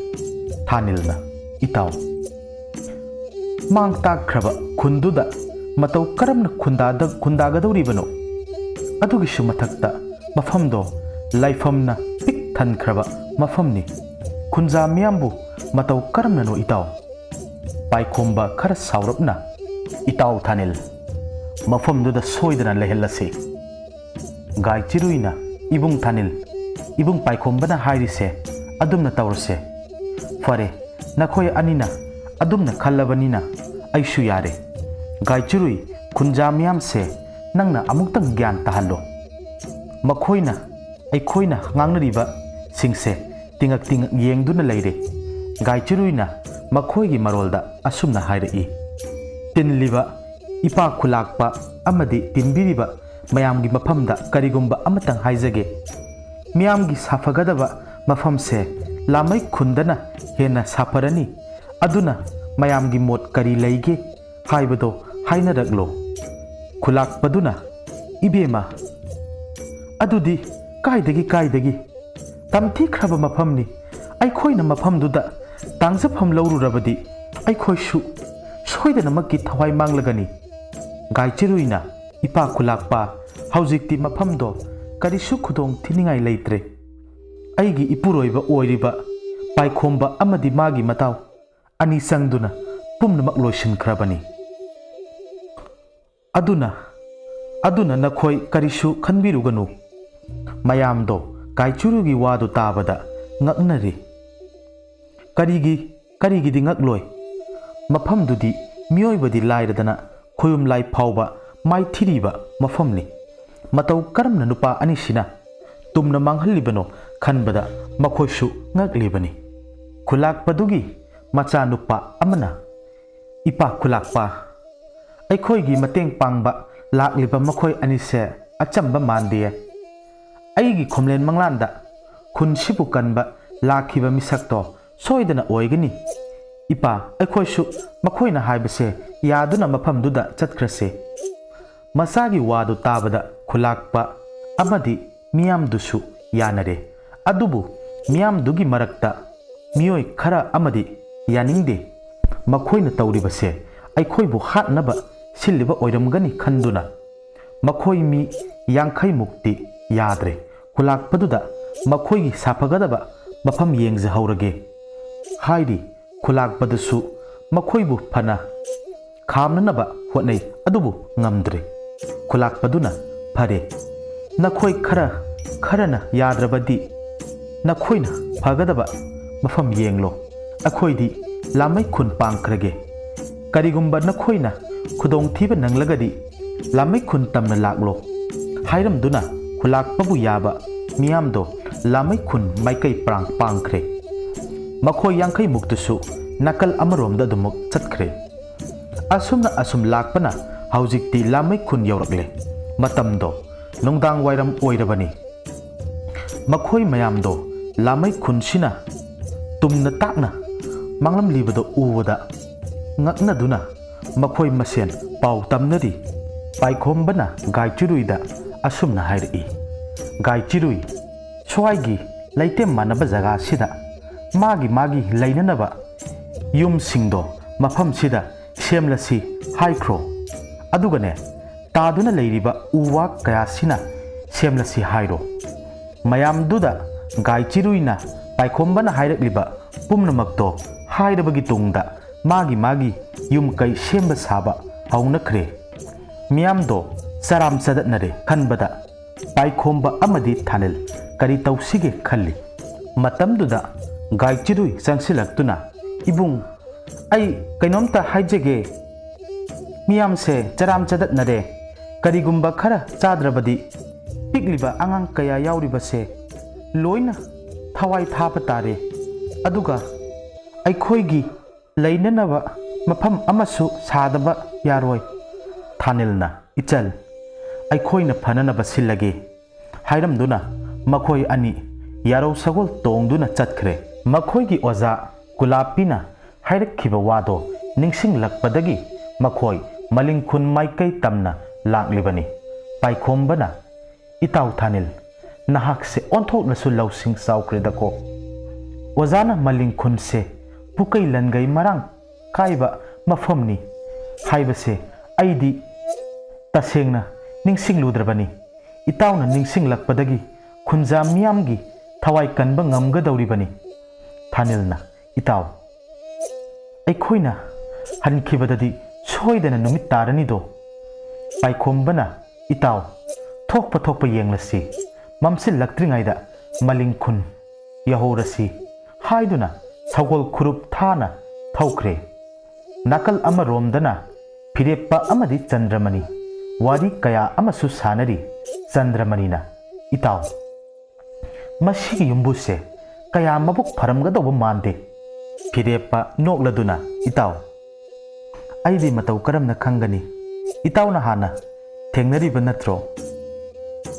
ꯊꯥꯅꯤꯜꯅ, "ꯏꯇꯥꯎ, ꯃꯥꯡ ꯇꯥꯛꯈ꯭ꯔꯕ ꯈꯨꯟꯗꯨꯗ ꯃꯇꯧ ꯀꯔꯝꯅ ꯈꯨꯟꯗꯥꯗ-, ꯈꯨꯟꯗꯥꯒꯗꯧꯔꯤꯕꯅꯣ? ꯑꯗꯨꯒꯤꯁꯨ ꯃꯊꯛꯇ ꯃꯐꯝꯗꯣ ꯂꯥꯏꯐꯝꯅ ꯄꯤꯛ ꯊꯟꯈ꯭ꯔꯕ ꯃꯐꯝꯅꯤ꯫ ꯈꯨꯟꯖꯥ ꯃꯤꯌꯥꯝꯕꯨ ꯃꯇꯧ ꯀꯔꯝꯅꯅꯣ ꯏꯇꯥꯎ? ꯄꯥꯏꯈꯣꯝꯕ ꯈꯔ ꯁꯥꯎꯔꯞꯅ, "ꯏꯇꯥꯎ ꯊꯥꯅꯤꯜ, ꯃꯐꯝꯗꯨꯗ ꯁꯣꯏꯗꯅ ꯂꯩꯍꯜꯂꯁꯤ"꯫ ꯒꯥꯏ ꯆꯤꯔꯨꯏꯅ, "ꯏꯕꯨꯡ ꯊꯥꯅꯤꯜ, ꯏꯕꯨꯡ ꯄꯥꯏꯈꯣꯝꯕꯅ ꯍꯥꯏꯔꯤꯁꯦ ꯑꯗꯨꯝꯅ ꯇꯧꯔꯁꯦ꯫ ꯐꯔꯦ, ꯅꯈꯣꯏ ꯑꯅꯤꯅ ꯑꯗꯨꯝꯅ ꯈꯜꯂꯕꯅꯤꯅ ꯑꯩꯁꯨ ꯌꯥꯔꯦ꯫ ꯒꯥꯏ ꯆꯤꯔꯨꯏ, ꯈꯨꯟꯖꯥ ꯃꯤꯌꯥꯝꯁꯦ ꯅꯪꯅ ꯑꯃꯨꯛꯇꯪ ꯒ꯭ꯌꯥꯟ ꯇꯥꯍꯜꯂꯣ꯫ ꯃꯈꯣꯏꯅ ꯑꯩꯈꯣꯏꯅ ꯉꯥꯡꯅꯔꯤꯕꯁꯤꯡꯁꯦ ꯇꯤꯉꯛ ꯇꯤꯉꯛ ꯌꯦꯡꯗꯨꯅ ꯂꯩꯔꯦ"꯫ ꯒꯥꯏ ꯆꯤꯔꯨꯏꯅ ꯃꯈꯣꯏꯒꯤ ꯃꯔꯣꯜꯗ ꯑꯁꯨꯝꯅ ꯍꯥꯏꯔꯛꯏ, "ꯇꯤꯟꯂꯤꯕ ꯏꯄꯥ ꯈꯨꯂꯥꯛꯄ ꯑꯃꯗꯤ ꯇꯤꯟꯕꯤꯔꯤꯕ ꯃꯌꯥꯝꯒꯤ ꯃꯐꯝꯗ ꯀꯔꯤꯒꯨꯝꯕ ꯑꯃꯇꯪ ꯍꯥꯏꯖꯒꯦ꯫ ꯃꯤꯌꯥꯝꯒꯤ ꯁꯥꯐꯒꯗꯕ ꯃꯐꯝꯁꯦ ꯂꯥꯃꯩ ꯈꯨꯟꯗꯅ ꯍꯦꯟꯅ ꯁꯥꯐꯔꯅꯤ꯫ ꯑꯗꯨꯅ ꯃꯌꯥꯝꯒꯤ ꯃꯣꯠ ꯀꯔꯤ ꯂꯩꯒꯦ ꯍꯥꯏꯕꯗꯣ ꯍꯥꯏꯅꯔꯛꯂꯣ"꯫ ꯈꯨꯂꯥꯛꯄꯗꯨꯅ, "ꯏꯕꯦꯝꯃ, ꯑꯗꯨꯗꯤ ꯀꯥꯏꯗꯒꯤ, ꯀꯥꯏꯗꯒꯤ? ꯇꯝꯊꯤꯈ꯭ꯔꯕ ꯃꯐꯝꯅꯤ꯫ ꯑꯩꯈꯣꯏꯅ ꯃꯐꯝꯗꯨꯗ ꯇꯥꯡꯖꯐꯝ ꯂꯧꯔꯨꯔꯕꯗꯤ ꯑꯩꯈꯣꯏꯁꯨ ꯁꯣꯏꯗꯅꯃꯛꯀꯤ ꯊꯋꯥꯏ ꯃꯥꯡꯂꯒꯅꯤ"꯫ ꯒꯥꯏ ꯆꯤꯔꯨꯏꯅ, "ꯏꯄꯥ ꯈꯨꯂꯥꯛꯄ, ꯍꯧꯖꯤꯛꯇꯤ ꯃꯐꯝꯗꯣ ꯀꯔꯤꯁꯨ ꯈꯨꯗꯣꯡ ꯊꯤꯅꯤꯡꯉꯥꯏ ꯂꯩꯇ꯭ꯔꯦ꯫ ꯑꯩꯒꯤ ꯏꯄꯨꯔꯣꯏꯕ ꯑꯣꯏꯔꯤꯕ ꯄꯥꯏꯈꯣꯝꯕ ꯑꯃꯗꯤ ꯃꯥꯒꯤ ꯃꯇꯥꯎ ꯑꯅꯤ ꯆꯪꯗꯨꯅ ꯄꯨꯝꯅꯃꯛ ꯂꯣꯏꯁꯤꯟꯈ꯭ꯔꯕꯅꯤ꯫ ꯑꯗꯨꯅ, ꯑꯗꯨꯅ ꯅꯈꯣꯏ ꯀꯔꯤꯁꯨ ꯈꯟꯕꯤꯔꯨꯒꯅꯨ"꯫ ꯃꯌꯥꯝꯗꯣ ꯒꯥꯏ ꯆꯤꯔꯨꯏꯒꯤ ꯋꯥꯗꯨ ꯇꯥꯕꯗ ꯉꯛꯅꯔꯤ꯫ ꯀꯔꯤꯒꯤ, ꯀꯔꯤꯒꯤꯗꯤ ꯉꯛꯂꯣꯏ? ꯃꯐꯝꯗꯨꯗꯤ ꯃꯤꯑꯣꯏꯕꯗꯤ ꯂꯥꯏꯔꯗꯅ ꯈꯣꯌꯨꯝ ꯂꯥꯏ ꯐꯥꯎꯕ ꯃꯥꯏꯊꯤꯔꯤꯕ ꯃꯐꯝꯅꯤ꯫ ꯃꯇꯧ ꯀꯔꯝꯅ ꯅꯨꯄꯥ ꯑꯅꯤꯁꯤꯅ ꯇꯨꯝꯅ ꯃꯥꯡꯍꯜꯂꯤꯕꯅꯣ ꯈꯟꯕꯗ ꯃꯈꯣꯏꯁꯨ ꯉꯛꯂꯤꯕꯅꯤ꯫ ꯈꯨꯂꯥꯛꯄꯗꯨꯒꯤ ꯃꯆꯥꯅꯨꯄꯥ ꯑꯃꯅ, "ꯏꯄꯥ ꯈꯨꯂꯥꯛꯄ, ꯑꯩꯈꯣꯏꯒꯤ ꯃꯇꯦꯡ ꯄꯥꯡꯕ ꯂꯥꯛꯂꯤꯕ ꯃꯈꯣꯏ ꯑꯅꯤꯁꯦ ꯑꯆꯝꯕ ꯃꯥꯟꯗꯦ꯫ ꯑꯩꯒꯤ ꯈꯣꯝꯂꯦꯟ ꯃꯪꯂꯥꯟꯗ ꯈꯨꯟꯁꯤꯕꯨ ꯀꯟꯕ ꯂꯥꯛꯈꯤꯕ ꯃꯤꯁꯛꯇꯣ ꯁꯣꯏꯗꯅ ꯑꯣꯏꯒꯅꯤ꯫ ꯏꯄꯥ, ꯑꯩꯈꯣꯏꯁꯨ ꯃꯈꯣꯏꯅ ꯍꯥꯏꯕꯁꯦ ꯌꯥꯗꯨꯅ ꯃꯐꯝꯗꯨꯗ ꯆꯠꯈ꯭ꯔꯁꯦ"꯫ ꯃꯆꯥꯒꯤ ꯋꯥꯗꯨ ꯇꯥꯕꯗ ꯈꯨꯂꯥꯛꯄ ꯑꯃꯗꯤ ꯃꯤꯌꯥꯝꯗꯨꯁꯨ ꯌꯥꯅꯔꯦ꯫ ꯑꯗꯨꯕꯨ ꯃꯤꯌꯥꯝꯗꯨꯒꯤ ꯃꯔꯛꯇ ꯃꯤꯑꯣꯏ ꯈꯔ ꯑꯃꯗꯤ ꯌꯥꯅꯤꯡꯗꯦ꯫ ꯃꯈꯣꯏꯅ ꯇꯧꯔꯤꯕꯁꯦ ꯑꯩꯈꯣꯏꯕꯨ ꯍꯥꯠꯅꯕ ꯁꯤꯜꯂꯤꯕ ꯑꯣꯏꯔꯝꯒꯅꯤ ꯈꯟꯗꯨꯅ ꯃꯈꯣꯏ ꯃꯤ ꯌꯥꯡꯈꯩ ꯃꯨꯛꯇꯤ ꯌꯥꯗ꯭ꯔꯦ꯫ ꯈꯨꯂꯥꯛꯄꯗꯨꯗ ꯃꯈꯣꯏꯒꯤ ꯁꯥꯐꯒꯗꯕ ꯃꯐꯝ ꯌꯦꯡꯖꯍꯧꯔꯒꯦ" ꯍꯥꯏꯔꯤ꯫ ꯈꯨꯂꯥꯛꯄꯗꯨꯁꯨ ꯃꯈꯣꯏꯕꯨ ꯐꯅ ꯈꯥꯝꯅꯅꯕ ꯍꯣꯠꯅꯩ, ꯑꯗꯨꯕꯨ ꯉꯝꯗ꯭ꯔꯦ꯫ ꯈꯨꯂꯥꯛꯄꯗꯨꯅ, "ꯐꯔꯦ, ꯅꯈꯣꯏ ꯈꯔ ꯈꯔꯅ ꯌꯥꯗ꯭ꯔꯕꯗꯤ ꯅꯈꯣꯏꯅ ꯐꯒꯗꯕ ꯃꯐꯝ ꯌꯦꯡꯂꯣ꯫ ꯑꯩꯈꯣꯏꯗꯤ ꯂꯥꯃꯩ ꯈꯨꯟ ꯄꯥꯡꯈ꯭ꯔꯒꯦ꯫ ꯀꯔꯤꯒꯨꯝꯕ ꯅꯈꯣꯏꯅ ꯈꯨꯗꯣꯡꯊꯤꯕ ꯅꯪꯂꯒꯗꯤ ꯂꯥꯃꯩ ꯈꯨꯟ ꯇꯝꯅ ꯂꯥꯛꯂꯣ" ꯍꯥꯏꯔꯝꯗꯨꯅ ꯈꯨꯂꯥꯛꯄꯕꯨ ꯌꯥꯕ ꯃꯤꯌꯥꯝꯗꯣ ꯂꯥꯃꯩ ꯈꯨꯟ ꯃꯥꯏꯀꯩ ꯄꯥꯡ-, ꯄꯥꯡꯈ꯭ꯔꯦ꯫ ꯃꯈꯣꯏ ꯌꯥꯡꯈꯩ ꯃꯨꯛꯇꯨꯁꯨ ꯅꯥꯀꯜ ꯑꯃꯔꯣꯝꯗ ꯑꯗꯨꯃꯛ ꯆꯠꯈ꯭ꯔꯦ꯫ ꯑꯁꯨꯝꯅ ꯑꯁꯨꯝ ꯂꯥꯛꯄꯅ ꯍꯧꯖꯤꯛꯇꯤ ꯂꯥꯃꯩ ꯈꯨꯟ ꯌꯧꯔꯛꯂꯦ꯫ ꯃꯇꯝꯗꯣ ꯅꯨꯡꯗꯥꯡ ꯋꯥꯏꯔꯝ ꯑꯣꯏꯔꯕꯅꯤ꯫ ꯃꯈꯣꯏ ꯃꯌꯥꯝꯗꯣ ꯂꯥꯃꯩ ꯈꯨꯟꯁꯤꯅ ꯇꯨꯝꯅ ꯇꯥꯛꯅ ꯃꯥꯡꯂꯝꯂꯤꯕꯗꯣ ꯎꯕꯗ ꯉꯛꯅꯗꯨꯅ ꯃꯈꯣꯏ ꯃꯁꯦꯟ ꯄꯥꯎ ꯇꯝꯅꯔꯤ꯫ ꯄꯥꯏꯈꯣꯝꯕꯅ ꯒꯥꯏꯆꯤꯔꯨꯏꯗ ꯑꯁꯨꯝꯅ ꯍꯥꯏꯔꯛꯏ, "ꯒꯥꯏꯆꯤꯔꯨꯏ, ꯁ꯭ꯋꯥꯏꯒꯤ ꯂꯩꯇꯦꯝ ꯃꯥꯟꯅꯕ ꯖꯒꯥꯁꯤꯗ ꯃꯥꯒꯤ ꯃꯥꯒꯤ ꯂꯩꯅꯅꯕ ꯌꯨꯝꯁꯤꯡꯗꯣ ꯃꯐꯝꯁꯤꯗ ꯁꯦꯝꯂꯁꯤ ꯍꯥꯏꯈ꯭ꯔꯣ꯫ ꯑꯗꯨꯒꯅꯦ, ꯇꯥꯗꯨꯅ ꯂꯩꯔꯤꯕ ꯎ ꯋꯥ ꯀꯌꯥꯁꯤꯅ ꯁꯦꯝꯂꯁꯤ ꯍꯥꯏꯔꯣ"꯫ ꯃꯌꯥꯝꯗꯨꯗ ꯒꯥꯏꯆꯤꯔꯨꯏꯅ ꯄꯥꯏꯈꯣꯝꯕꯅ ꯍꯥꯏꯔꯛꯂꯤꯕ ꯄꯨꯝꯅꯃꯛꯇꯣ ꯍꯥꯏꯔꯕꯒꯤ ꯇꯨꯡꯗ ꯃꯥꯒꯤ ꯃꯥꯒꯤ ꯌꯨꯝ ꯀꯩ ꯁꯦꯝꯕ ꯁꯥꯕ ꯍꯧꯅꯈ꯭ꯔꯦ꯫ ꯃꯤꯌꯥꯝꯗꯣ ꯆꯔꯥꯝ ꯆꯗꯠꯅꯔꯦ ꯈꯟꯕꯗ ꯄꯥꯏꯈꯣꯝꯕ ꯑꯃꯗꯤ ꯊꯥꯅꯤꯜ ꯀꯔꯤ ꯇꯧꯁꯤꯒꯦ ꯈꯜꯂꯤ꯫ ꯃꯇꯝꯗꯨꯗ ꯒꯥꯏꯆꯤꯔꯨꯏ ꯆꯪꯁꯤꯜꯂꯛꯇꯨꯅ, "ꯏꯕꯨꯡ, ꯑꯩ ꯀꯩꯅꯣꯝꯇ ꯍꯥꯏꯖꯒꯦ꯫ ꯃꯤꯌꯥꯝꯁꯦ ꯆꯔꯥꯝ ꯆꯗꯠꯅꯔꯦ꯫ ꯀꯔꯤꯒꯨꯝꯕ ꯈꯔ ꯆꯥꯗ꯭ꯔꯕꯗꯤ ꯄꯤꯛꯂꯤꯕ ꯑꯉꯥꯡ ꯀꯌꯥ ꯌꯥꯎꯔꯤꯕꯁꯦ ꯂꯣꯏꯅ ꯊꯋꯥꯏ ꯊꯥꯕ ꯇꯥꯔꯦ꯫ ꯑꯗꯨꯒ ꯑꯩꯈꯣꯏꯒꯤ ꯂꯩꯅꯅꯕ ꯃꯐꯝ ꯑꯃꯁꯨ ꯁꯥꯗꯕ ꯌꯥꯔꯣꯏ꯫ ꯊꯥꯅꯤꯜꯅ, "ꯏꯆꯜ, ꯑꯩꯈꯣꯏꯅ ꯐꯅꯅꯕ ꯁꯤꯜꯂꯒꯦ" ꯍꯥꯏꯔꯝꯗꯨꯅ ꯃꯈꯣꯏ ꯑꯅꯤ ꯌꯥꯔꯧ ꯁꯒꯣꯜ ꯇꯣꯡꯗꯨꯅ ꯆꯠꯈ꯭ꯔꯦ꯫ ꯃꯈꯣꯏꯒꯤ ꯑꯣꯖꯥ ꯀꯨꯂꯥꯞꯄꯤꯅ ꯍꯥꯏꯔꯛꯈꯤꯕ ꯋꯥꯗꯣ ꯅꯤꯡꯁꯤꯡꯂꯛꯄꯗꯒꯤ ꯃꯈꯣꯏ ꯃꯂꯤꯡꯈꯨꯟ ꯃꯥꯏꯀꯩ ꯇꯝꯅ ꯂꯥꯛꯂꯤꯕꯅꯤ꯫ ꯄꯥꯏꯈꯣꯝꯕꯅ, "ꯏꯇꯥꯎ ꯊꯥꯅꯤꯜ, ꯅꯍꯥꯛꯁꯦ ꯑꯣꯟꯊꯣꯛꯅꯁꯨ ꯂꯧꯁꯤꯡ ꯆꯥꯎꯈ꯭ꯔꯦꯗꯀꯣ꯫ ꯑꯣꯖꯥꯅ ꯃꯂꯤꯡꯈꯨꯟꯁꯦ ꯄꯨꯀꯩ ꯂꯟꯒꯩ ꯃꯔꯥꯡ ꯀꯥꯏꯕ ꯃꯐꯝꯅꯤ ꯍꯥꯏꯕꯁꯦ ꯑꯩꯗꯤ ꯇꯁꯦꯡꯅ ꯅꯤꯡꯁꯤꯡꯂꯨꯗ꯭ꯔꯕꯅꯤ꯫ ꯏꯇꯥꯎꯅ ꯅꯤꯡꯁꯤꯡꯂꯛꯄꯗꯒꯤ ꯈꯨꯟꯖꯥ ꯃꯤꯌꯥꯝꯒꯤ ꯊꯋꯥꯏ ꯀꯟꯕ ꯉꯝꯒꯗꯧꯔꯤꯕꯅꯤ꯫ ꯊꯥꯅꯤꯜꯅ, "ꯏꯇꯥꯎ, ꯑꯩꯈꯣꯏꯅ ꯍꯟꯈꯤꯕꯗꯗꯤ ꯁꯣꯏꯗꯅ ꯅꯨꯃꯤꯠ ꯇꯥꯔꯅꯤꯗꯣ?" ꯄꯥꯏꯈꯣꯝꯕꯅ, "ꯏꯇꯥꯎ, ꯊꯣꯛꯄ ꯊꯣꯛꯄ ꯌꯦꯡꯂꯁꯤ, ꯃꯝꯁꯤꯜꯂꯛꯇ꯭ꯔꯤꯉꯩꯗ ꯃꯂꯤꯡ ꯈꯨꯟ ꯌꯧꯍꯧꯔꯁꯤ" ꯍꯥꯏꯗꯨꯅ ꯁꯒꯣꯜ ꯈꯨꯔꯨꯞ ꯊꯥꯅ ꯊꯧꯈ꯭ꯔꯦ꯫ ꯅꯥꯀꯜ ꯑꯃꯔꯣꯝꯗꯅ ꯐꯤꯔꯦꯞꯄ ꯑꯃꯗꯤ ꯆꯟꯗ꯭ꯔꯃꯅꯤ ꯋꯥꯔꯤ ꯀꯌꯥ ꯑꯃꯁꯨ ꯁꯥꯅꯔꯤ꯫ ꯆꯟꯗ꯭ꯔꯃꯅꯤꯅ, "ꯏꯇꯥꯎ, ꯃꯁꯤꯒꯤ ꯌꯨꯝꯕꯨꯁꯦ ꯀꯌꯥ ꯃꯕꯨꯛ ꯐꯔꯝꯒꯗꯧꯕ ꯃꯥꯟꯗꯦ"꯫ ꯐꯤꯔꯦꯞꯄ ꯅꯣꯛꯂꯗꯨꯅ, "ꯏꯇꯥꯎ, ꯑꯩꯗꯤ ꯃꯇꯧ ꯀꯔꯝꯅ ꯈꯪꯒꯅꯤ? ꯏꯇꯥꯎꯅ ꯍꯥꯟꯅ ꯊꯦꯡꯅꯔꯤꯕ ꯅꯠꯇ꯭ꯔꯣ?"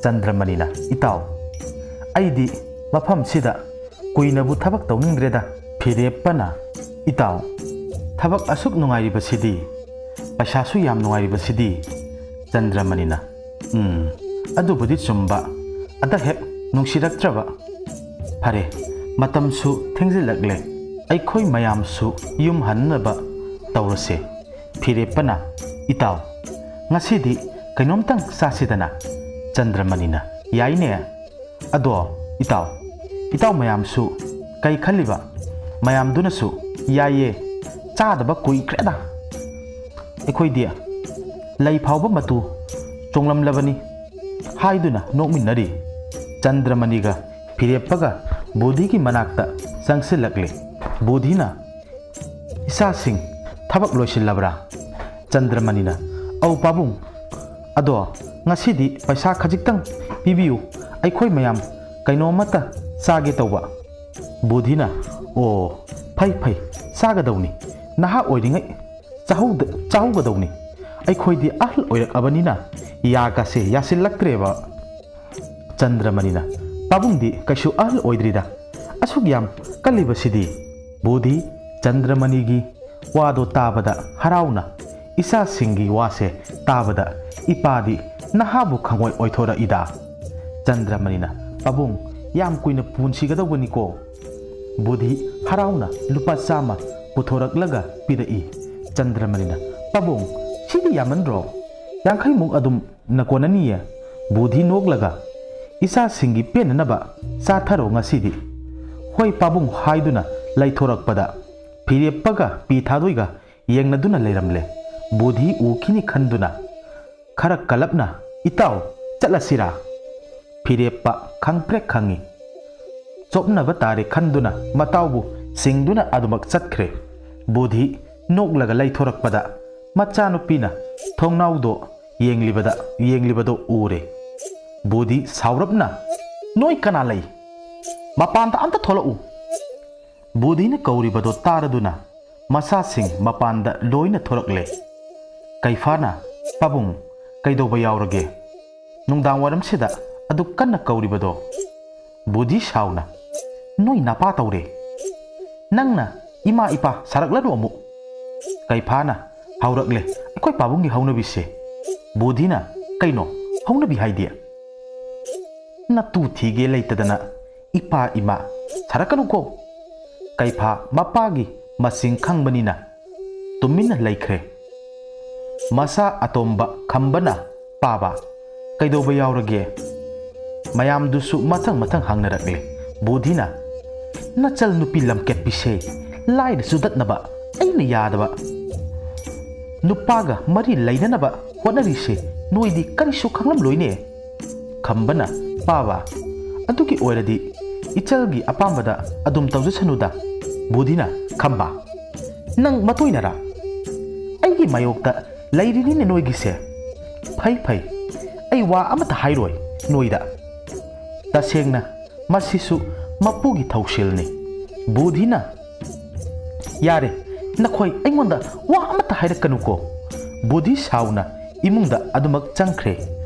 ꯆꯟꯗ꯭ꯔꯃꯅꯤꯅ, "ꯏꯇꯥꯎ, ꯑꯩꯗꯤ ꯃꯐꯝꯁꯤꯗ ꯀꯨꯏꯅꯕꯨ ꯊꯕꯛ ꯇꯧꯅꯤꯡꯗ꯭ꯔꯦꯗ"꯫ ꯐꯤꯔꯦꯞꯄꯅ, "ꯏꯇꯥꯎ, ꯊꯕꯛ ꯑꯁꯨꯛ ꯅꯨꯡꯉꯥꯏꯔꯤꯕꯁꯤꯗꯤ, ꯄꯩꯁꯥꯁꯨ ꯌꯥꯝ ꯅꯨꯡꯉꯥꯏꯔꯤꯕꯁꯤꯗꯤ"꯫ ꯆꯟꯗ꯭ꯔꯃꯅꯤꯅ, "ꯎꯝ, ꯑꯗꯨꯕꯨꯗꯤ ꯆꯨꯝꯕ, ꯑꯗ ꯍꯦꯛ ꯅꯨꯡꯁꯤꯔꯛꯇ꯭ꯔꯕ꯫ ꯐꯔꯦ, ꯃꯇꯝꯁꯨ ꯊꯦꯡꯖꯤꯜꯂꯛꯂꯦ, ꯑꯩꯈꯣꯏ ꯃꯌꯥꯝꯁꯨ ꯌꯨꯝ ꯍꯟꯅꯕ ꯇꯧꯔꯁꯦ"꯫ ꯐꯤꯔꯦꯞꯄꯅ, "ꯏꯇꯥꯎ, ꯉꯁꯤꯗꯤ ꯀꯩꯅꯣꯝꯇꯪ ꯆꯥꯁꯤꯗꯅ"꯫ ꯆꯟꯗ꯭ꯔꯃꯅꯤꯅ, "ꯌꯥꯏꯅꯦ꯫ ꯑꯗꯣ ꯏꯇꯥꯎ, ꯏꯇꯥꯎ ꯃꯌꯥꯝꯁꯨ ꯀꯩ ꯈꯜꯂꯤꯕ? ꯃꯌꯥꯝꯗꯨꯅꯁꯨ 'ꯌꯥꯏꯌꯦ, ꯆꯥꯗꯕ ꯀꯨꯏꯈ꯭ꯔꯦꯗ, ꯑꯩꯈꯣꯏꯗꯤ ꯂꯩ ꯐꯥꯎꯕ ꯃꯇꯨ ꯆꯣꯡꯂꯝꯂꯕꯅꯤ' ꯍꯥꯏꯗꯨꯅ ꯅꯣꯛꯃꯤꯟꯅꯔꯤ꯫ ꯆꯟꯗ꯭ꯔꯃꯅꯤꯒ ꯐꯤꯔꯦꯞꯄꯒ ꯕꯨꯙꯤꯒꯤ ꯃꯅꯥꯛꯇ ꯆꯪꯁꯤꯜꯂꯛꯂꯦ꯫ ꯕꯨꯙꯤꯅ, "ꯏꯆꯥꯁꯤꯡ ꯊꯕꯛ ꯂꯣꯏꯁꯤꯜꯂꯕ꯭ꯔꯥ?" ꯆꯟꯗ꯭ꯔꯃꯅꯤꯅ, "ꯑꯧ ꯄꯥꯕꯨꯡ, ꯑꯗꯣ ꯉꯁꯤꯗꯤ ꯄꯩꯁꯥ ꯈꯖꯤꯛꯇꯪ ꯄꯤꯕꯤꯌꯨ, ꯑꯩꯈꯣꯏ ꯃꯌꯥꯝ ꯀꯩꯅꯣꯝꯃꯇ ꯆꯥꯒꯦ ꯇꯧꯕ"꯫ ꯕꯨꯙꯤꯅ, "ꯑꯣ, ꯐꯩ ꯐꯩ, ꯆꯥꯒꯗꯧꯅꯤ, ꯅꯍꯥ ꯑꯣꯏꯔꯤꯉꯩ ꯆꯥꯍꯧꯗ-, ꯆꯥꯍꯧꯒꯗꯧꯅꯤ, ꯑꯩꯈꯣꯏꯗꯤ ꯑꯍꯜ ꯑꯣꯏꯔꯛꯑꯕꯅꯤꯅ ꯌꯥꯒꯁꯦ ꯌꯥꯁꯤꯜꯂꯛꯇ꯭ꯔꯦꯕ"꯫ ꯆꯟꯗ꯭ꯔꯃꯅꯤꯅ, "ꯄꯥꯕꯨꯡꯗꯤ ꯀꯩꯁꯨ ꯑꯍꯜ ꯑꯣꯏꯗ꯭ꯔꯤꯗ, ꯑꯁꯨꯛ ꯌꯥꯝ ꯀꯜꯂꯤꯕꯁꯤꯗꯤ"꯫ ꯕꯨꯙꯤ ꯆꯟꯗ꯭ꯔꯃꯅꯤꯒꯤ ꯋꯥꯗꯣ ꯇꯥꯕꯗ ꯍꯔꯥꯎꯅ, "ꯏꯆꯥꯁꯤꯡꯒꯤ ꯋꯥꯁꯦ ꯇꯥꯕꯗ ꯏꯄꯥꯗꯤ ꯅꯍꯥꯕꯨ ꯈꯪꯑꯣꯏ ꯑꯣꯏꯊꯣꯔꯛꯏꯗ"꯫ ꯆꯟꯗ꯭ꯔꯃꯅꯤꯅ, "ꯄꯥꯕꯨꯡ, ꯌꯥꯝ ꯀꯨꯏꯅ ꯄꯨꯟꯁꯤꯒꯗꯧꯕꯅꯤꯀꯣ"꯫ ꯕꯨꯙꯤ ꯍꯔꯥꯎꯅ ꯂꯨꯄꯥ ꯆꯥꯝꯃ ꯄꯨꯊꯣꯔꯛꯂꯒ ꯄꯤꯔꯛꯏ꯫ ꯆꯟꯗ꯭ꯔꯃꯅꯤꯅ, "ꯄꯥꯕꯨꯡ, ꯁꯤꯗꯤ ꯌꯥꯝꯃꯟꯗ꯭ꯔꯣ? ꯌꯥꯡꯈꯩꯃꯨꯛ ꯑꯗꯨꯝ ꯅꯀꯣꯟꯅꯅꯤꯌꯦ"꯫ ꯕꯨꯙꯤ ꯅꯣꯛꯂꯒ, "ꯏꯆꯥꯁꯤꯡꯒꯤ ꯄꯦꯟꯅꯅꯕ ꯆꯥꯊꯔꯣ ꯉꯁꯤꯗꯤ"꯫ "ꯍꯣꯏ ꯄꯥꯕꯨꯡ" ꯍꯥꯏꯗꯨꯅ ꯂꯩꯊꯣꯔꯛꯄꯗ ꯐꯤꯔꯦꯞꯄꯒ ꯄꯤ ꯊꯥꯗꯣꯏꯒ ꯌꯦꯡꯅꯗꯨꯅ ꯂꯩꯔꯝꯂꯦ꯫ ꯕꯨꯙꯤ ꯎꯈꯤꯅꯤ ꯈꯟꯗꯨꯅ ꯈꯔ ꯀꯜꯂꯞꯅ, "ꯏꯇꯥꯎ, ꯆꯠꯂꯁꯤꯔꯥ?" ꯐꯤꯔꯦꯞꯄ ꯈꯪꯄ꯭ꯔꯦꯛ ꯈꯪꯉꯤ꯫ ꯆꯣꯞꯅꯕ ꯇꯥꯔꯦ ꯈꯟꯗꯨꯅ ꯃꯇꯥꯎꯕꯨ ꯆꯤꯡꯗꯨꯅ ꯑꯗꯨꯃꯛ ꯆꯠꯈ꯭ꯔꯦ꯫ ꯕꯨꯙꯤ ꯅꯣꯛꯂꯒ ꯂꯩꯊꯣꯔꯛꯄꯗ ꯃꯆꯥꯅꯨꯄꯤꯅ ꯊꯣꯡꯅꯥꯎꯗꯣ ꯌꯦꯡꯂꯤꯕꯗ, ꯌꯦꯡꯂꯤꯕꯗꯣ ꯎꯔꯦ꯫ ꯕꯨꯙꯤ ꯁꯥꯎꯔꯞꯅ, "ꯅꯣꯏ ꯀꯅꯥ ꯂꯩ? ꯃꯄꯥꯟꯗ ꯑꯝꯇ ꯊꯣꯛꯂꯛꯎ!" ꯕꯨꯙꯤꯅ ꯀꯧꯔꯤꯕꯗꯣ ꯇꯥꯔꯗꯨꯅ ꯃꯆꯥꯁꯤꯡ ꯃꯄꯥꯟꯗ ꯂꯣꯏꯅ ꯊꯣꯔꯛꯂꯦ꯫ ꯀꯩꯐꯥꯅ, "ꯄꯥꯕꯨꯡ, ꯀꯩꯗꯧꯕ ꯌꯥꯎꯔꯒꯦ? ꯅꯨꯡꯗꯥꯡ ꯋꯥꯏꯔꯝꯁꯤꯗ ꯑꯗꯨꯛ ꯀꯟꯅ ꯀꯧꯔꯤꯕꯗꯣ?" ꯕꯨꯙꯤ ꯁꯥꯎꯅ, "ꯅꯣꯏ ꯅꯄꯥ ꯇꯧꯔꯦ꯫ ꯅꯪꯅ ꯏꯃꯥ ꯏꯄꯥ ꯁꯥꯔꯛꯂꯅꯨ ꯑꯃꯨꯛ"꯫ ꯀꯩꯐꯥꯅ, "ꯍꯧꯔꯛꯂꯦ ꯑꯩꯈꯣꯏ ꯄꯥꯕꯨꯡꯒꯤ ꯍꯧꯅꯕꯤꯁꯦ"꯫ ꯕꯨꯙꯤꯅ, "ꯀꯩꯅꯣ ꯍꯧꯅꯕꯤ ꯍꯥꯏꯗꯤ?" "ꯅꯇꯨ ꯊꯤꯒꯦ ꯂꯩꯇꯗꯅ ꯏꯄꯥ ꯏꯃꯥ ꯁꯥꯔꯛꯀꯅꯨꯀꯣ"꯫ ꯀꯩꯐꯥ ꯃꯄꯥꯒꯤ ꯃꯁꯤꯡ ꯈꯪꯕꯅꯤꯅ ꯇꯨꯃꯤꯟꯅ ꯂꯩꯈ꯭ꯔꯦ꯫ ꯃꯆꯥ ꯑꯇꯣꯝꯕ ꯈꯝꯕꯅ, "ꯄꯥꯕ, ꯀꯩꯗꯧꯕ ꯌꯥꯎꯔꯒꯦ?" ꯃꯌꯥꯝꯗꯨꯁꯨ ꯃꯊꯪ ꯃꯊꯪ ꯍꯪꯅꯔꯛꯂꯦ꯫ ꯕꯨꯙꯤꯅ, "ꯅꯆꯜ ꯅꯨꯄꯤ ꯂꯝꯀꯦꯠꯄꯤꯁꯦ ꯂꯥꯏꯔ ꯆꯨꯗꯠꯅꯕ ꯑꯩꯅ ꯌꯥꯗꯕ꯫ ꯅꯨꯄꯥꯒ ꯃꯔꯤ ꯂꯩꯅꯅꯕ ꯍꯣꯠꯅꯔꯤꯁꯦ ꯅꯣꯏꯗꯤ ꯀꯔꯤꯁꯨ ꯈꯪꯂꯝꯂꯣꯏꯅꯦ"꯫ ꯈꯝꯕꯅ, "ꯄꯥꯕ, ꯑꯗꯨꯒꯤ ꯑꯣꯏꯔꯗꯤ ꯏꯆꯜꯒꯤ ꯑꯄꯥꯝꯕꯗ ꯑꯗꯨꯝ ꯇꯧꯖꯁꯅꯨꯗ"꯫ ꯕꯨꯙꯤꯅ, "ꯈꯝꯕ, ꯅꯪ ꯃꯇꯣꯏꯅꯔꯥ? ꯑꯩꯒꯤ ꯃꯥꯌꯣꯛꯇ ꯂꯩꯔꯤꯅꯤꯅꯦ ꯅꯣꯏꯒꯤꯁꯦ꯫ ꯐꯩ, ꯐꯩ, ꯑꯩ ꯋꯥ ꯑꯃꯠꯇ ꯍꯥꯏꯔꯣꯏ ꯅꯣꯏꯗ꯫ ꯇꯁꯦꯡꯅ ꯃꯁꯤꯁꯨ ꯃꯄꯨꯒꯤ ꯊꯧꯁꯤꯜꯅꯤ"꯫ ꯕꯨꯙꯤꯅ, "ꯌꯥꯔꯦ, ꯅꯈꯣꯏ ꯑꯩꯉꯣꯟꯗ ꯋꯥ ꯑꯃꯠꯇ ꯍꯥꯏꯔꯛꯀꯅꯨꯀꯣ"꯫ ꯕꯨꯙꯤ ꯁꯥꯎꯅ ꯏꯃꯨꯡꯗ ꯑꯗꯨꯃꯛ ꯆꯪꯈ꯭ꯔꯦ꯫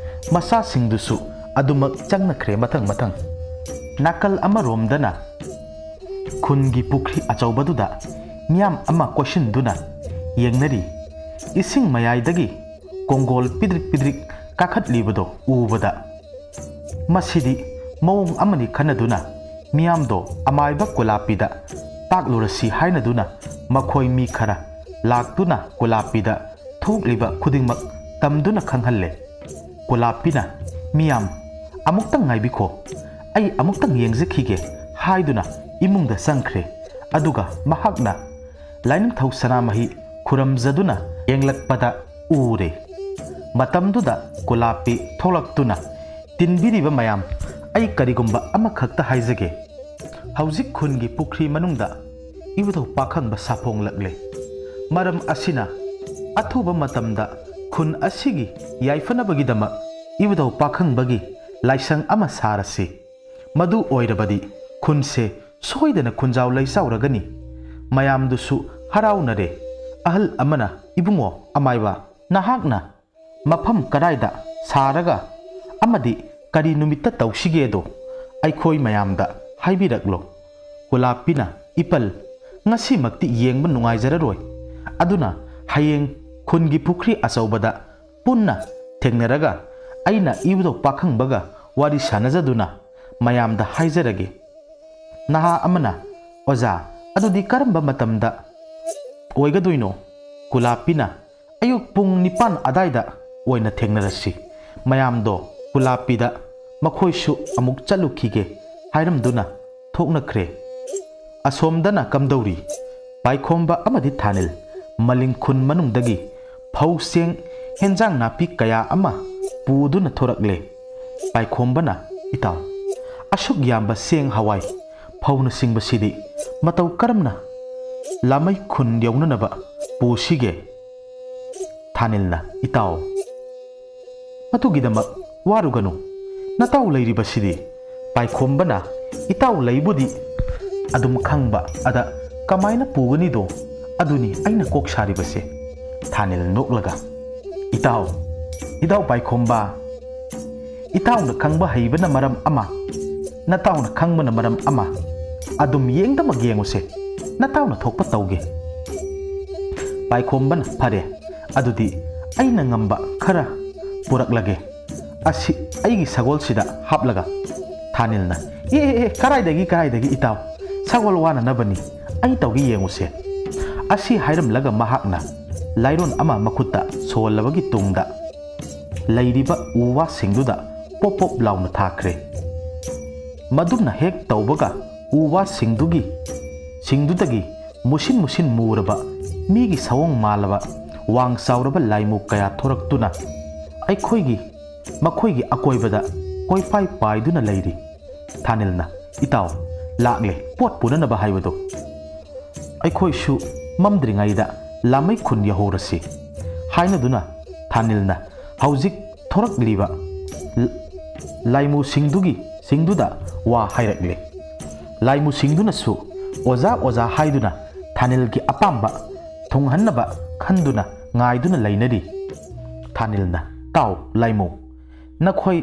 ꯃꯆꯥꯁꯤꯡꯗꯨꯁꯨ ꯑꯗꯨꯃꯛ ꯆꯪꯅꯈ꯭ꯔꯦ ꯃꯊꯪ ꯃꯊꯪ꯫ ꯅꯥꯀꯜ ꯑꯃꯔꯣꯝꯗꯅ ꯈꯨꯟꯒꯤ ꯄꯨꯈ꯭ꯔꯤ ꯑꯆꯧꯕꯗꯨꯗ ꯃꯤꯌꯥꯝ ꯑꯃ ꯀꯣꯏꯁꯤꯟꯗꯨꯅ ꯌꯦꯡꯅꯔꯤ꯫ ꯏꯁꯤꯡ ꯃꯌꯥꯏꯗꯒꯤ ꯀꯣꯡꯒꯣꯜ ꯄꯤꯗ꯭ꯔꯤꯛ ꯄꯤꯗ꯭ꯔꯤꯛ ꯀꯥꯈꯠꯂꯤꯕꯗꯣ ꯎꯕꯗ, "ꯃꯁꯤꯗꯤ ꯃꯑꯣꯡ ꯑꯃꯅꯤ" ꯈꯟꯅꯗꯨꯅ ꯃꯤꯌꯥꯝꯗꯣ ꯑꯃꯥꯏꯕ ꯀꯨꯂꯥꯞꯄꯤꯗ ꯇꯥꯛꯂꯨꯔꯁꯤ ꯍꯥꯏꯅꯗꯨꯅ ꯃꯈꯣꯏ ꯃꯤ ꯈꯔ ꯂꯥꯛꯇꯨꯅ ꯀꯨꯂꯥꯞꯄꯤꯗ ꯊꯣꯛꯂꯤꯕ ꯈꯨꯗꯤꯡꯃꯛ ꯇꯝꯗꯨꯅ ꯈꯪꯍꯜꯂꯦ꯫ ꯀꯨꯂꯥꯞꯄꯤꯅ, "ꯃꯤꯌꯥꯝ, "ꯑꯃꯨꯛꯇꯪ ꯉꯥꯏꯕꯤꯈꯣ, ꯑꯩ ꯑꯃꯨꯛꯇꯪ ꯌꯦꯡꯖꯈꯤꯒꯦ" ꯍꯥꯏꯗꯨꯅ ꯏꯃꯨꯡꯗ ꯆꯪꯈ꯭ꯔꯦ꯫ ꯑꯗꯨꯒ ꯃꯍꯥꯛꯅ ꯂꯥꯏꯅꯤꯡꯊꯧ ꯁꯅꯥꯃꯍꯤ ꯈꯨꯔꯝꯖꯗꯨꯅ ꯌꯦꯡꯂꯛꯄꯗ ꯎꯔꯦ꯫ ꯃꯇꯝꯗꯨꯗ ꯀꯨꯂꯥꯞꯄꯤ ꯊꯣꯛꯂꯛꯇꯨꯅ, "ꯇꯤꯟꯕꯤꯔꯤꯕ ꯃꯌꯥꯝ, ꯑꯩ ꯀꯔꯤꯒꯨꯝꯕ ꯑꯃꯈꯛꯇ ꯍꯥꯏꯖꯒꯦ꯫ ꯍꯧꯖꯤꯛ ꯈꯨꯟꯒꯤ ꯄꯨꯈ꯭ꯔꯤ ꯃꯅꯨꯡꯗ ꯏꯕꯨꯙꯧ ꯄꯥꯈꯪꯕ ꯁꯥꯐꯣꯡꯂꯛꯂꯦ꯫ ꯃꯔꯝ ꯑꯁꯤꯅ, ꯑꯊꯨꯕ ꯃꯇꯝꯗ ꯈꯨꯟ ꯑꯁꯤꯒꯤ ꯌꯥꯏꯐꯅꯕꯒꯤꯗꯃꯛ ꯏꯕꯨꯙꯧ ꯄꯥꯈꯪꯕꯒꯤ ꯂꯥꯏꯁꯪ ꯑꯃ ꯁꯥꯔꯁꯤ꯫ ꯃꯗꯨ ꯑꯣꯏꯔꯕꯗꯤ ꯈꯨꯟꯁꯦ ꯁꯣꯏꯗꯅ ꯈꯨꯟꯖꯥꯎ ꯂꯩꯆꯥꯎꯔꯒꯅꯤ꯫" ꯃꯌꯥꯝꯗꯨꯁꯨ ꯍꯔꯥꯎꯅꯔꯦ꯫ ꯑꯍꯜ ꯑꯃꯅ, "ꯏꯕꯨꯡꯉꯣ ꯑꯃꯥꯏꯕ, ꯅꯍꯥꯛꯅ ꯃꯐꯝ ꯀꯗꯥꯏꯗ ꯁꯥꯔꯒ ꯑꯃꯗꯤ ꯀꯔꯤ ꯅꯨꯃꯤꯠꯇ ꯇꯧꯁꯤꯒꯦꯗꯣ ꯑꯩꯈꯣꯏ ꯃꯌꯥꯝꯗ ꯍꯥꯏꯕꯤꯔꯛꯂꯣ꯫" ꯀꯨꯂꯥꯞꯄꯤꯅ, "ꯏꯄꯜ, ꯉꯁꯤꯃꯛꯇꯤ ꯌꯦꯡꯕ ꯅꯨꯡꯉꯥꯏꯖꯔꯔꯣꯏ꯫ ꯑꯗꯨꯅ ꯍꯌꯦꯡ ꯈꯨꯟꯒꯤ ꯄꯨꯈ꯭ꯔꯤ ꯑꯆꯧꯕꯗ ꯄꯨꯟꯅ ꯊꯦꯡꯅꯔꯒ ꯑꯩꯅ ꯏꯕꯨꯙꯧ ꯄꯥꯈꯪꯕꯒ ꯋꯥꯔꯤ ꯁꯥꯟꯅꯖꯗꯨꯅ ꯃꯌꯥꯝꯗ ꯍꯥꯏꯖꯔꯒꯦ꯫" ꯅꯍꯥ ꯑꯃꯅ, "ꯑꯣꯖꯥ, ꯑꯗꯨꯗꯤ ꯀꯔꯝꯕ ꯃꯇꯝꯗ ꯑꯣꯏꯒꯗꯣꯏꯅꯣ?" ꯀꯨꯂꯥꯞꯄꯤꯅ, "ꯑꯌꯨꯛ ꯄꯨꯡ ꯅꯤꯄꯥꯟ ꯑꯗꯥꯏꯗ ꯑꯣꯏꯅ ꯊꯦꯡꯅꯔꯁꯤ꯫" ꯃꯌꯥꯝꯗꯣ ꯀꯨꯂꯥꯞꯄꯤꯗ "ꯃꯈꯣꯏꯁꯨ ꯑꯃꯨꯛ ꯆꯠꯂꯨꯈꯤꯒꯦ" ꯍꯥꯏꯔꯝꯗꯨꯅ ꯊꯣꯛꯅꯈ꯭ꯔꯦ꯫ ꯑꯁꯣꯝꯗꯅ ꯀꯝꯗꯧꯔꯤ? ꯄꯥꯏꯈꯣꯝꯕ ꯑꯃꯗꯤ ꯊꯥꯅꯤꯜ ꯃꯂꯤꯡ ꯈꯨꯟ ꯃꯅꯨꯡꯗꯒꯤ ꯐꯧ ꯆꯦꯡ ꯍꯦꯟꯖꯥꯡ ꯅꯥꯄꯤ ꯀꯌꯥ ꯑꯃ ꯄꯨꯗꯨꯅ ꯊꯣꯔꯛꯂꯦ꯫ ꯄꯥꯏꯈꯣꯝꯕꯅ, "ꯏꯇꯥꯎ, ꯑꯁꯨꯛ ꯌꯥꯝꯕ ꯆꯦꯡ ꯍꯋꯥꯏ ꯐꯧꯅꯆꯤꯡꯕꯁꯤꯗꯤ ꯃꯇꯧ ꯀꯔꯝꯅ ꯂꯥꯃꯩ ꯈꯨꯟ ꯌꯧꯅꯅꯕ ꯄꯨꯁꯤꯒꯦ?" ꯊꯥꯅꯤꯜꯅ, "ꯏꯇꯥꯎ, ꯃꯗꯨꯒꯤꯗꯃꯛ ꯋꯥꯔꯨꯒꯅꯨ, ꯅꯇꯥꯎ ꯂꯩꯔꯤꯕꯁꯤꯗꯤ꯫" ꯄꯥꯏꯈꯣꯝꯕꯅ, "ꯏꯇꯥꯎ ꯂꯩꯕꯨꯗꯤ ꯑꯗꯨꯝ ꯈꯪꯕ, ꯑꯗ ꯀꯃꯥꯏꯅ ꯄꯨꯒꯅꯤꯗꯣ, ꯑꯗꯨꯅꯤ ꯑꯩꯅ ꯀꯣꯛ ꯁꯥꯔꯤꯕꯁꯦ꯫" ꯊꯥꯅꯤꯜ ꯅꯣꯛꯂꯒ, "ꯏꯇꯥꯎ, ꯏꯇꯥꯎ ꯄꯥꯏꯈꯣꯝꯕ, ꯏꯇꯥꯎꯅ ꯈꯪꯕ ꯍꯩꯕꯅ ꯃꯔꯝ ꯑꯃ, ꯅꯇꯥꯎꯅ ꯈꯪꯕꯅ ꯃꯔꯝ ꯑꯃ, ꯑꯗꯨꯝ ꯌꯦꯡꯗꯃꯛ ꯌꯦꯡꯉꯨꯁꯦ, ꯅꯇꯥꯎꯅ ꯊꯣꯛꯄ ꯇꯧꯒꯦ꯫" ꯄꯥꯏꯈꯣꯝꯕꯅ, "ꯐꯔꯦ, ꯑꯗꯨꯗꯤ ꯑꯩꯅ ꯉꯝꯕ ꯈꯔ ꯄꯨꯔꯛꯂꯒꯦ, ꯑꯁꯤ ꯑꯩꯒꯤ ꯁꯒꯣꯜꯁꯤꯗ ꯍꯥꯞꯂꯒ꯫" ꯊꯥꯅꯤꯜꯅ, "ꯑꯦ, ꯑꯦ, ꯑꯦ, ꯀꯔꯥꯏꯗꯒꯤ, ꯀꯔꯥꯏꯗꯒꯤ ꯏꯇꯥꯎ? ꯁꯒꯣꯜ ꯋꯥꯅꯅꯕꯅꯤ, ꯑꯩ ꯇꯧꯒꯦ ꯌꯦꯡꯉꯨꯁꯦ꯫" ꯑꯁꯤ ꯍꯥꯏꯔꯝꯂꯒ ꯃꯍꯥꯛꯅ ꯂꯥꯏꯔꯣꯟ ꯑꯃ ꯃꯈꯨꯠꯇ ꯁꯣꯜꯂꯕꯒꯤ ꯇꯨꯡꯗ ꯂꯩꯔꯤꯕ ꯎ ꯋꯥꯁꯤꯡꯗꯨꯗ ꯄꯣꯞ ꯄꯣꯞ ꯂꯥꯎꯅ ꯊꯥꯈ꯭ꯔꯦ꯫ ꯃꯗꯨꯝꯅ ꯍꯦꯛ ꯇꯧꯕꯒ ꯎ ꯋꯥꯁꯤꯡꯗꯨꯒꯤ ꯁꯤꯡꯗꯨꯗꯒꯤ ꯃꯨꯁꯤꯟ ꯃꯨꯁꯤꯟ ꯃꯨꯔꯕ ꯃꯤꯒꯤ ꯁꯑꯣꯡ ꯃꯥꯜꯂꯕ ꯋꯥꯡ ꯆꯥꯎꯔꯕ ꯂꯥꯏꯃꯨ ꯀꯌꯥ ꯊꯣꯔꯛꯇꯨꯅ ꯑꯩꯈꯣꯏꯒꯤ ꯃꯈꯣꯏꯒꯤ ꯑꯀꯣꯏꯕꯗ ꯀꯣꯏꯄꯥꯏ ꯄꯥꯏꯗꯨꯅ ꯂꯩꯔꯤ꯫ ꯊꯥꯅꯤꯜꯅ, "ꯏꯇꯥꯎ, ꯂꯥꯛꯂꯦ, ꯄꯣꯠ ꯄꯨꯅꯅꯕ ꯍꯥꯏꯕꯗꯣ꯫ ꯑꯩꯈꯣꯏꯁꯨ ꯃꯝꯗ꯭ꯔꯤꯉꯩꯗ ꯂꯥꯃꯩ ꯈꯨꯟ ꯌꯧꯍꯧꯔꯁꯤ" ꯍꯥꯏꯅꯗꯨꯅ ꯊꯥꯅꯤꯜꯅ ꯍꯧꯖꯤꯛ ꯊꯣꯔꯛꯂꯤꯕ ꯂ-, ꯂꯥꯏꯃꯨꯁꯤꯡꯗꯨꯒꯤ ꯁꯤꯡꯗꯨꯗ ꯋꯥ ꯍꯥꯏꯔꯛꯂꯦ꯫ ꯂꯥꯏꯃꯨꯁꯤꯡꯗꯨꯅꯁꯨ ꯑꯣꯖꯥ ꯑꯣꯖꯥ ꯍꯥꯏꯗꯨꯅ ꯊꯥꯅꯤꯜꯒꯤ ꯑꯄꯥꯝꯕ ꯊꯨꯡꯍꯟꯅꯕ ꯈꯟꯗꯨꯅ ꯉꯥꯏꯗꯨꯅ ꯂꯩꯅꯔꯤ꯫ ꯊꯥꯅꯤꯜꯅ, "ꯇꯥꯎ ꯂꯥꯏꯃꯨ, ꯅꯈꯣꯏ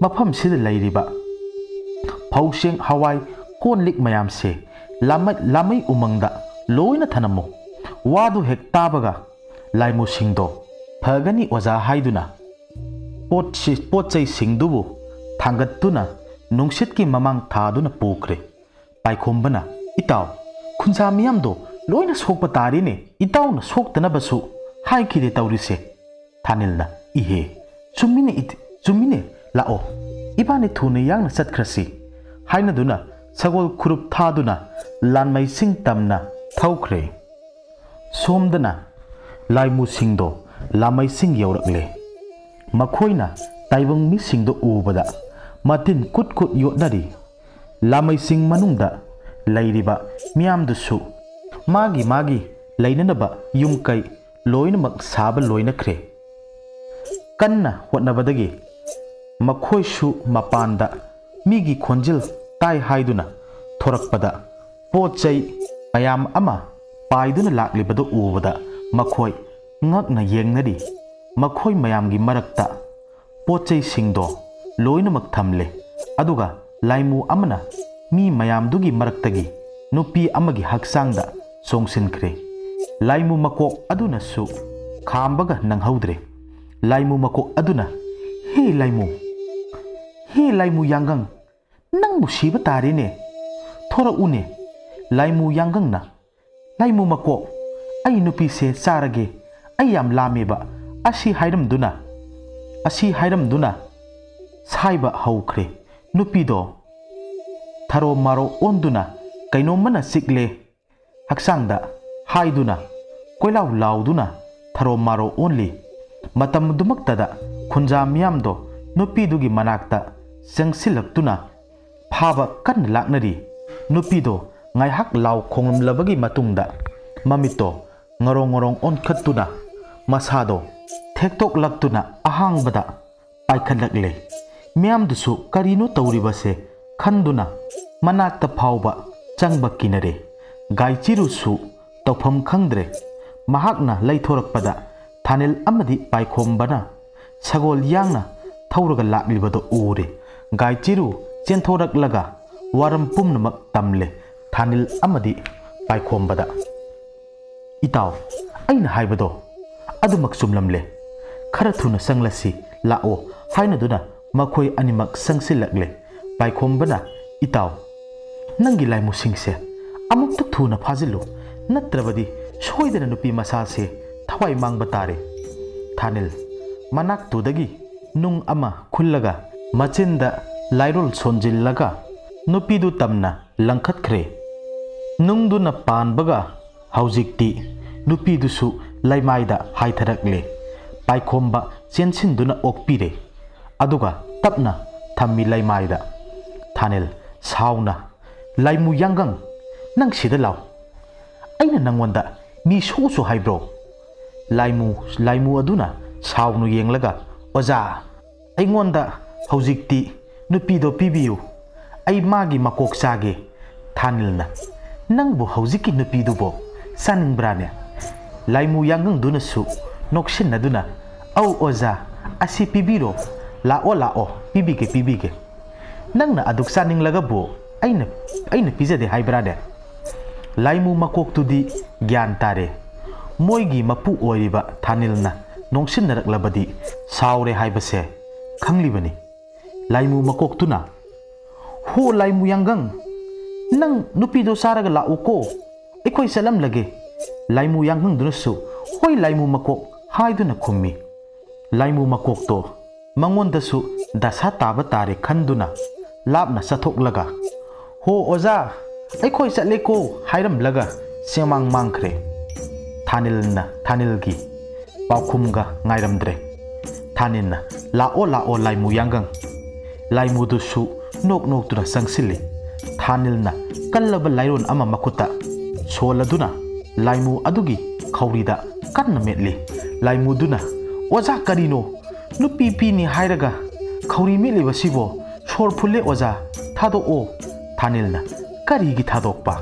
ꯃꯐꯝꯁꯤꯗ ꯂꯩꯔꯤꯕ ꯐꯧꯁꯦꯡ, ꯍꯋꯥꯏ, ꯀꯣꯟ ꯂꯤꯛ ꯃꯌꯥꯝꯁꯦ ꯂꯥꯃꯩ, ꯂꯥꯃꯩ ꯎꯃꯪꯗ ꯂꯣꯏꯅ ꯊꯅꯝꯃꯨ꯫ ꯋꯥꯗꯨ ꯍꯦꯛ ꯇꯥꯕꯒ ꯂꯥꯏꯃꯨꯁꯤꯡꯗꯣ ꯐꯒꯅꯤ ꯑꯣꯖꯥ ꯍꯥꯏꯗꯨꯅ ꯄꯣꯠꯁꯤ, ꯄꯣꯠ ꯆꯩꯁꯤꯡꯗꯨꯕꯨ ꯊꯥꯡꯒꯠꯇꯨꯅ ꯅꯨꯡꯁꯤꯠꯀꯤ ꯃꯃꯥꯡ ꯊꯥꯗꯨꯅ ꯄꯨꯈ꯭ꯔꯦ"꯫ ꯄꯥꯏꯈꯣꯝꯕꯅ, "ꯏꯇꯥꯎ, ꯈꯨꯟꯖꯥ ꯃꯤꯌꯥꯝꯗꯣ ꯂꯣꯏꯅ ꯁꯣꯛꯄ ꯇꯥꯔꯦꯅꯦ, ꯏꯇꯥꯎꯅ ꯁꯣꯛꯇꯅꯕꯁꯨ ꯍꯥꯏꯈꯤꯗꯦ ꯇꯧꯔꯤꯁꯦ"꯫ ꯊꯥꯅꯤꯜꯅ, "ꯏꯍꯦ, ꯆꯨꯝꯃꯤꯅꯦ ꯏꯠ-, ꯆꯨꯝꯃꯤꯅꯦ, ꯂꯥꯛꯑꯣ, ꯏꯕꯥꯅꯤ ꯊꯨꯅ ꯌꯥꯡꯅ ꯆꯠꯈ꯭ꯔꯁꯤ" ꯍꯥꯏꯅꯗꯨꯅ ꯁꯒꯣꯜ ꯈꯨꯔꯨꯞ ꯊꯥꯗꯨꯅ ꯂꯥꯟꯃꯩꯁꯤꯡ ꯇꯝꯅ ꯊꯧꯈ꯭ꯔꯦ꯫ ꯁꯣꯝꯗꯅ ꯂꯥꯏꯃꯨꯁꯤꯡꯗꯣ ꯂꯥꯃꯩꯁꯤꯡ ꯌꯧꯔꯛꯂꯦ꯫ ꯃꯈꯣꯏꯅ ꯇꯥꯏꯕꯪ ꯃꯤꯁꯤꯡꯗꯣ ꯎꯕꯗ ꯃꯇꯤꯟ ꯀꯨꯠ ꯀꯨꯠ ꯌꯣꯠꯅꯔꯤ꯫ ꯂꯥꯃꯩꯁꯤꯡ ꯃꯅꯨꯡꯗ ꯂꯩꯔꯤꯕ ꯃꯤꯌꯥꯝꯗꯨꯁꯨ ꯃꯥꯒꯤ ꯃꯥꯒꯤ ꯂꯩꯅꯅꯕ ꯌꯨꯝ ꯀꯩ ꯂꯣꯏꯅꯃꯛ ꯁꯥꯕ ꯂꯣꯏꯅꯈ꯭ꯔꯦ꯫ ꯀꯟꯅ ꯍꯣꯠꯅꯕꯗꯒꯤ ꯃꯈꯣꯏꯁꯨ ꯃꯄꯥꯟꯗ ꯃꯤꯒꯤ ꯈꯣꯟꯖꯦꯜ ꯇꯥꯏ ꯍꯥꯏꯗꯨꯅ ꯊꯣꯔꯛꯄꯗ, ꯄꯣꯠ ꯆꯩ ꯃꯌꯥꯝ ꯑꯃ ꯄꯥꯏꯗꯨꯅ ꯂꯥꯛꯂꯤꯕꯗꯨ ꯎꯕꯗ ꯃꯈꯣꯏ ꯉꯛꯅ ꯌꯦꯡꯅꯔꯤ꯫ ꯃꯈꯣꯏ ꯃꯌꯥꯝꯒꯤ ꯃꯔꯛꯇ ꯄꯣꯠ ꯆꯩꯁꯤꯡꯗꯣ ꯂꯣꯏꯅꯃꯛ ꯊꯝꯂꯦ, ꯑꯗꯨꯒ ꯂꯥꯏꯃꯨ ꯑꯃꯅ ꯃꯤ ꯃꯌꯥꯝꯗꯨꯒꯤ ꯃꯔꯛꯇꯒꯤ ꯅꯨꯄꯤ ꯑꯃꯒꯤ ꯍꯛꯆꯥꯡꯗ ꯆꯣꯡꯁꯤꯟꯈ꯭ꯔꯦ꯫ ꯂꯥꯏꯃꯨ ꯃꯀꯣꯛ ꯑꯗꯨꯅꯁꯨ ꯈꯥꯝꯕꯒ ꯅꯪꯍꯧꯗ꯭ꯔꯦ꯫ ꯂꯥꯏꯃꯨ ꯃꯀꯣꯛ ꯑꯗꯨꯅ, "ꯍꯦ ꯂꯥꯏꯃꯨ, ꯍꯦ ꯂꯥꯏꯃꯨ ꯌꯥꯡꯒꯪ, ꯅꯪꯕꯨ ꯁꯤꯕ ꯇꯥꯔꯦꯅꯦ꯫ ꯊꯣꯔꯛꯎꯅꯦ, ꯂꯥꯏꯃꯨ ꯌꯥꯡꯒꯪꯅ, ꯂꯥꯏꯃꯨ ꯃꯀꯣꯛ, ꯑꯩ ꯅꯨꯄꯤꯁꯦ ꯆꯥꯔꯒꯦ, ꯑꯩ ꯌꯥꯝ ꯂꯥꯝꯃꯦꯕ" ꯑꯁꯤ ꯍꯥꯏꯔꯝꯗꯨꯅ, ꯑꯁꯤ ꯍꯥꯏꯔꯝꯗꯨꯅ ꯁꯥꯏꯕ ꯍꯧꯈ꯭ꯔꯦ꯫ ꯅꯨꯄꯤꯗꯣ ꯊꯔꯣ ꯃꯥꯔꯣ ꯑꯣꯟꯗꯨꯅ ꯀꯩꯅꯣꯝꯃꯅ ꯆꯤꯛꯂꯦ ꯍꯛꯆꯥꯡꯗ ꯍꯥꯏꯗꯨꯅ ꯀꯣꯏꯂꯥꯎ ꯂꯥꯎꯗꯨꯅ ꯊꯔꯣ ꯃꯥꯔꯣ ꯑꯣꯟꯂꯤ꯫ ꯃꯇꯝꯗꯨꯃꯛꯇꯗ ꯈꯨꯟꯖꯥ ꯃꯤꯌꯥꯝꯗꯣ ꯅꯨꯄꯤꯗꯨꯒꯤ ꯃꯅꯥꯛꯇ ꯆꯪꯁꯤꯜꯂꯛꯇꯨꯅ ꯐꯥꯕ ꯀꯟꯅ ꯂꯥꯛꯅꯔꯤ꯫ ꯅꯨꯄꯤꯗꯣ ꯉꯥꯏꯍꯥꯛ ꯂꯥꯎ ꯈꯣꯡꯂꯝꯂꯕꯒꯤ ꯃꯇꯨꯡꯗ ꯃꯃꯤꯠꯇꯣ ꯉꯔꯣꯡ ꯉꯔꯣꯡ ꯑꯣꯟꯈꯠꯇꯨꯅ ꯃꯁꯥꯗꯣ ꯊꯦꯛꯇꯣꯛꯂꯛꯇꯨꯅ ꯑꯍꯥꯡꯕꯗ ꯄꯥꯏꯈꯠꯂꯛꯂꯦ꯫ ꯃꯤꯌꯥꯝꯗꯨꯁꯨ ꯀꯔꯤꯅꯣ ꯇꯧꯔꯤꯕꯁꯦ ꯈꯟꯗꯨꯅ ꯃꯅꯥꯛꯇ ꯐꯥꯎꯕ ꯆꯪꯕ ꯀꯤꯅꯔꯦ꯫ ꯒꯥꯏꯆꯤꯔꯨꯁꯨ ꯇꯧꯐꯝ ꯈꯪꯗ꯭ꯔꯦ꯫ ꯃꯍꯥꯛꯅ ꯂꯩꯊꯣꯔꯛꯄꯗ ꯊꯥꯅꯤꯜ ꯑꯃꯗꯤ ꯄꯥꯏꯈꯣꯝꯕꯅ ꯁꯒꯣꯜ ꯌꯥꯡꯅ ꯊꯧꯔꯒ ꯂꯥꯛꯂꯤꯕꯗꯨ ꯎꯔꯦ꯫ ꯒꯥꯏꯆꯤꯔꯨ ꯆꯦꯟꯊꯣꯔꯛꯂꯒ ꯋꯥꯔꯝ ꯄꯨꯝꯅꯃꯛ ꯇꯝꯂꯦ ꯊꯥꯅꯤꯜ ꯑꯃꯗꯤ ꯄꯥꯏꯈꯣꯝꯕꯗ꯫ "ꯏꯇꯥꯎ, ꯑꯩꯅ ꯍꯥꯏꯕꯗꯣ ꯑꯗꯨꯃꯛ ꯆꯨꯝꯂꯝꯂꯦ꯫ ꯈꯔ ꯊꯨꯅ ꯆꯪꯂꯁꯤ ꯂꯥꯛꯑꯣ" ꯍꯥꯏꯅꯗꯨꯅ ꯃꯈꯣꯏ ꯑꯅꯤꯃꯛ ꯆꯪꯁꯤꯜꯂꯛꯂꯦ꯫ ꯄꯥꯏꯈꯣꯝꯕꯅ, "ꯏꯇꯥꯎ, ꯅꯪꯒꯤ ꯂꯥꯏꯃꯨꯁꯤꯡꯁꯦ ꯑꯃꯨꯛꯇ ꯊꯨꯅ ꯐꯥꯖꯤꯜꯂꯨ, ꯅꯠꯇ꯭ꯔꯕꯗꯤ ꯁꯣꯏꯗꯅ ꯅꯨꯄꯤ ꯃꯆꯥꯁꯦ ꯊꯋꯥꯏ ꯃꯥꯡꯕ ꯇꯥꯔꯦ"꯫ ꯊꯥꯅꯤꯜ ꯃꯅꯥꯛꯇꯨꯗꯒꯤ ꯅꯨꯡ ꯑꯃ ꯈꯨꯜꯂꯒ ꯃꯆꯤꯟꯗ ꯂꯥꯏꯔꯣꯜ ꯁꯣꯟꯖꯤꯜꯂꯒ ꯅꯨꯄꯤꯗꯨ ꯇꯝꯅ ꯂꯪꯈꯠꯈ꯭ꯔꯦ꯫ ꯅꯨꯡꯗꯨꯅ ꯄꯥꯟꯕꯒ ꯍꯧꯖꯤꯛꯇꯤ ꯅꯨꯄꯤꯗꯨꯁꯨ ꯂꯩꯃꯥꯏꯗ ꯍꯥꯏꯊꯔꯛꯂꯦ꯫ ꯄꯥꯏꯈꯣꯝꯕ ꯆꯦꯟꯁꯤꯟꯗꯨꯅ ꯑꯣꯛꯄꯤꯔꯦ꯫ ꯑꯗꯨꯒ ꯇꯞꯅ ꯊꯝꯃꯤ ꯂꯩꯃꯥꯏꯗ꯫ ꯊꯥꯅꯤꯜ ꯁꯥꯎꯅ, "ꯂꯥꯏꯃꯨ ꯌꯥꯡꯒꯪ, ꯅꯪ ꯁꯤꯗ ꯂꯥꯎ꯫ ꯑꯩꯅ ꯅꯪꯉꯣꯟꯗ ꯃꯤ ꯁꯣꯛꯎꯁꯨ ꯍꯥꯏꯕ꯭ꯔꯣ?" ꯂꯥꯏꯃꯨ, ꯂꯥꯏꯃꯨ ꯑꯗꯨꯅ ꯁꯥꯎꯅ ꯌꯦꯡꯂꯒ, "ꯑꯣꯖꯥ, ꯑꯩꯉꯣꯟꯗ ꯍꯧꯖꯤꯛꯇꯤ ꯅꯨꯄꯤꯗꯣ ꯄꯤꯕꯤꯌꯨ, ꯑꯩ ꯃꯥꯒꯤ ꯃꯀꯣꯛ ꯆꯥꯒꯦ"꯫ ꯊꯥꯅꯤꯜꯅ, "ꯅꯪꯕꯨ ꯍꯧꯖꯤꯛꯀꯤ ꯅꯨꯄꯤꯗꯨꯕꯨ ꯆꯥꯅꯤꯡꯕ꯭ꯔꯥꯅꯦ?" ꯂꯥꯏꯃꯨ ꯌꯥꯡꯒꯪꯗꯨꯅꯁꯨ ꯅꯣꯛꯁꯤꯟꯅꯗꯨꯅ, "ꯑꯧ ꯑꯣꯖꯥ, ꯑꯁꯤ ꯄꯤꯕꯤꯔꯣ, ꯂꯥꯛꯑꯣ ꯂꯥꯛꯑꯣ, ꯄꯤꯕꯤꯒꯦ ꯄꯤꯕꯤꯒꯦ꯫ ꯅꯪꯅ ꯑꯗꯨꯛ ꯆꯥꯅꯤꯡꯂꯒꯕꯨ ꯑꯩꯅ, ꯑꯩꯅ ꯄꯤꯖꯗꯦ ꯍꯥꯏꯕ꯭ꯔꯥꯅꯦ?" ꯂꯥꯏꯃꯨ ꯃꯀꯣꯛꯇꯨꯗꯤ ꯒ꯭ꯌꯥꯟ ꯇꯥꯔꯦ꯫ ꯃꯣꯏꯒꯤ ꯃꯄꯨ ꯑꯣꯏꯔꯤꯕ ꯊꯥꯅꯤꯜꯅ ꯅꯣꯡꯁꯤꯟꯅꯔꯛꯂꯕꯗꯤ ꯁꯥꯎꯔꯦ ꯍꯥꯏꯕꯁꯦ ꯈꯪꯂꯤꯕꯅꯤ꯫ ꯂꯥꯏꯃꯨ ꯃꯀꯣꯛꯇꯨꯅ, "ꯍꯣ ꯂꯥꯏꯃꯨ ꯌꯥꯡꯒꯪ, ꯅꯪ ꯅꯨꯄꯤꯗꯣ ꯆꯥꯔꯒ ꯂꯥꯛꯎꯀꯣ, ꯑꯩꯈꯣꯏ ꯆꯠꯂꯝꯂꯒꯦ"꯫ ꯂꯥꯏꯃꯨ ꯌꯥꯡꯒꯪꯗꯨꯅꯁꯨ, "ꯍꯣꯏ ꯂꯥꯏꯃꯨ ꯃꯀꯣꯛ" ꯍꯥꯏꯗꯨꯅ ꯈꯨꯝꯃꯤ꯫ ꯂꯥꯏꯃꯨ ꯃꯀꯣꯛꯇꯣ ꯃꯉꯣꯟꯗꯁꯨ ꯗꯁꯥ ꯇꯥꯕ ꯇꯥꯔꯦ ꯈꯟꯗꯨꯅ ꯂꯥꯞꯅ ꯆꯠꯊꯣꯛꯂꯒ, "ꯍꯣ ꯑꯣꯖꯥ, ꯑꯩꯈꯣꯏ ꯆꯠꯂꯦꯀꯣ" ꯍꯥꯏꯔꯝꯂꯒ ꯆꯦꯃꯥꯡ ꯃꯥꯡꯈ꯭ꯔꯦ꯫ ꯊꯥꯅꯤꯜꯅ ꯊꯥꯅꯤꯜꯒꯤ ꯄꯥꯎꯈꯨꯝꯒ ꯉꯥꯏꯔꯝꯗ꯭ꯔꯦ꯫ ꯊꯥꯅꯤꯜꯅ, "ꯂꯥꯛꯑꯣ, ꯂꯥꯛꯑꯣ, ꯂꯥꯏꯃꯨ ꯌꯥꯡꯒꯪ"꯫ ꯂꯥꯏꯃꯨꯗꯨꯁꯨ ꯅꯣꯛ ꯅꯣꯛꯇꯨꯅ ꯆꯪꯁꯤꯜꯂꯤ꯫ ꯊꯥꯅꯤꯜꯅ ꯀꯜꯂꯕ ꯂꯥꯏꯔꯣꯟ ꯑꯃ ꯃꯈꯨꯠꯇ ꯁꯣꯜꯂꯗꯨꯅ ꯂꯥꯏꯃꯨ ꯑꯗꯨꯒꯤ ꯈꯧꯔꯤꯗ ꯀꯟꯅ ꯃꯦꯠꯂꯤ꯫ ꯂꯥꯏꯃꯨꯗꯨꯅ, "ꯑꯣꯖꯥ, ꯀꯔꯤꯅꯣ? ꯅꯨꯄꯤ ꯄꯤꯅꯤ ꯍꯥꯏꯔꯒ ꯈꯧꯔꯤ ꯃꯦꯠꯂꯤꯕꯁꯤꯕꯣ? ꯁꯣꯔ ꯐꯨꯜꯂꯦ ꯑꯣꯖꯥ, ꯊꯥꯗꯣꯛꯑꯣ"꯫ ꯊꯥꯅꯤꯜꯅ, "ꯀꯔꯤꯒꯤ ꯊꯥꯗꯣꯛꯄ?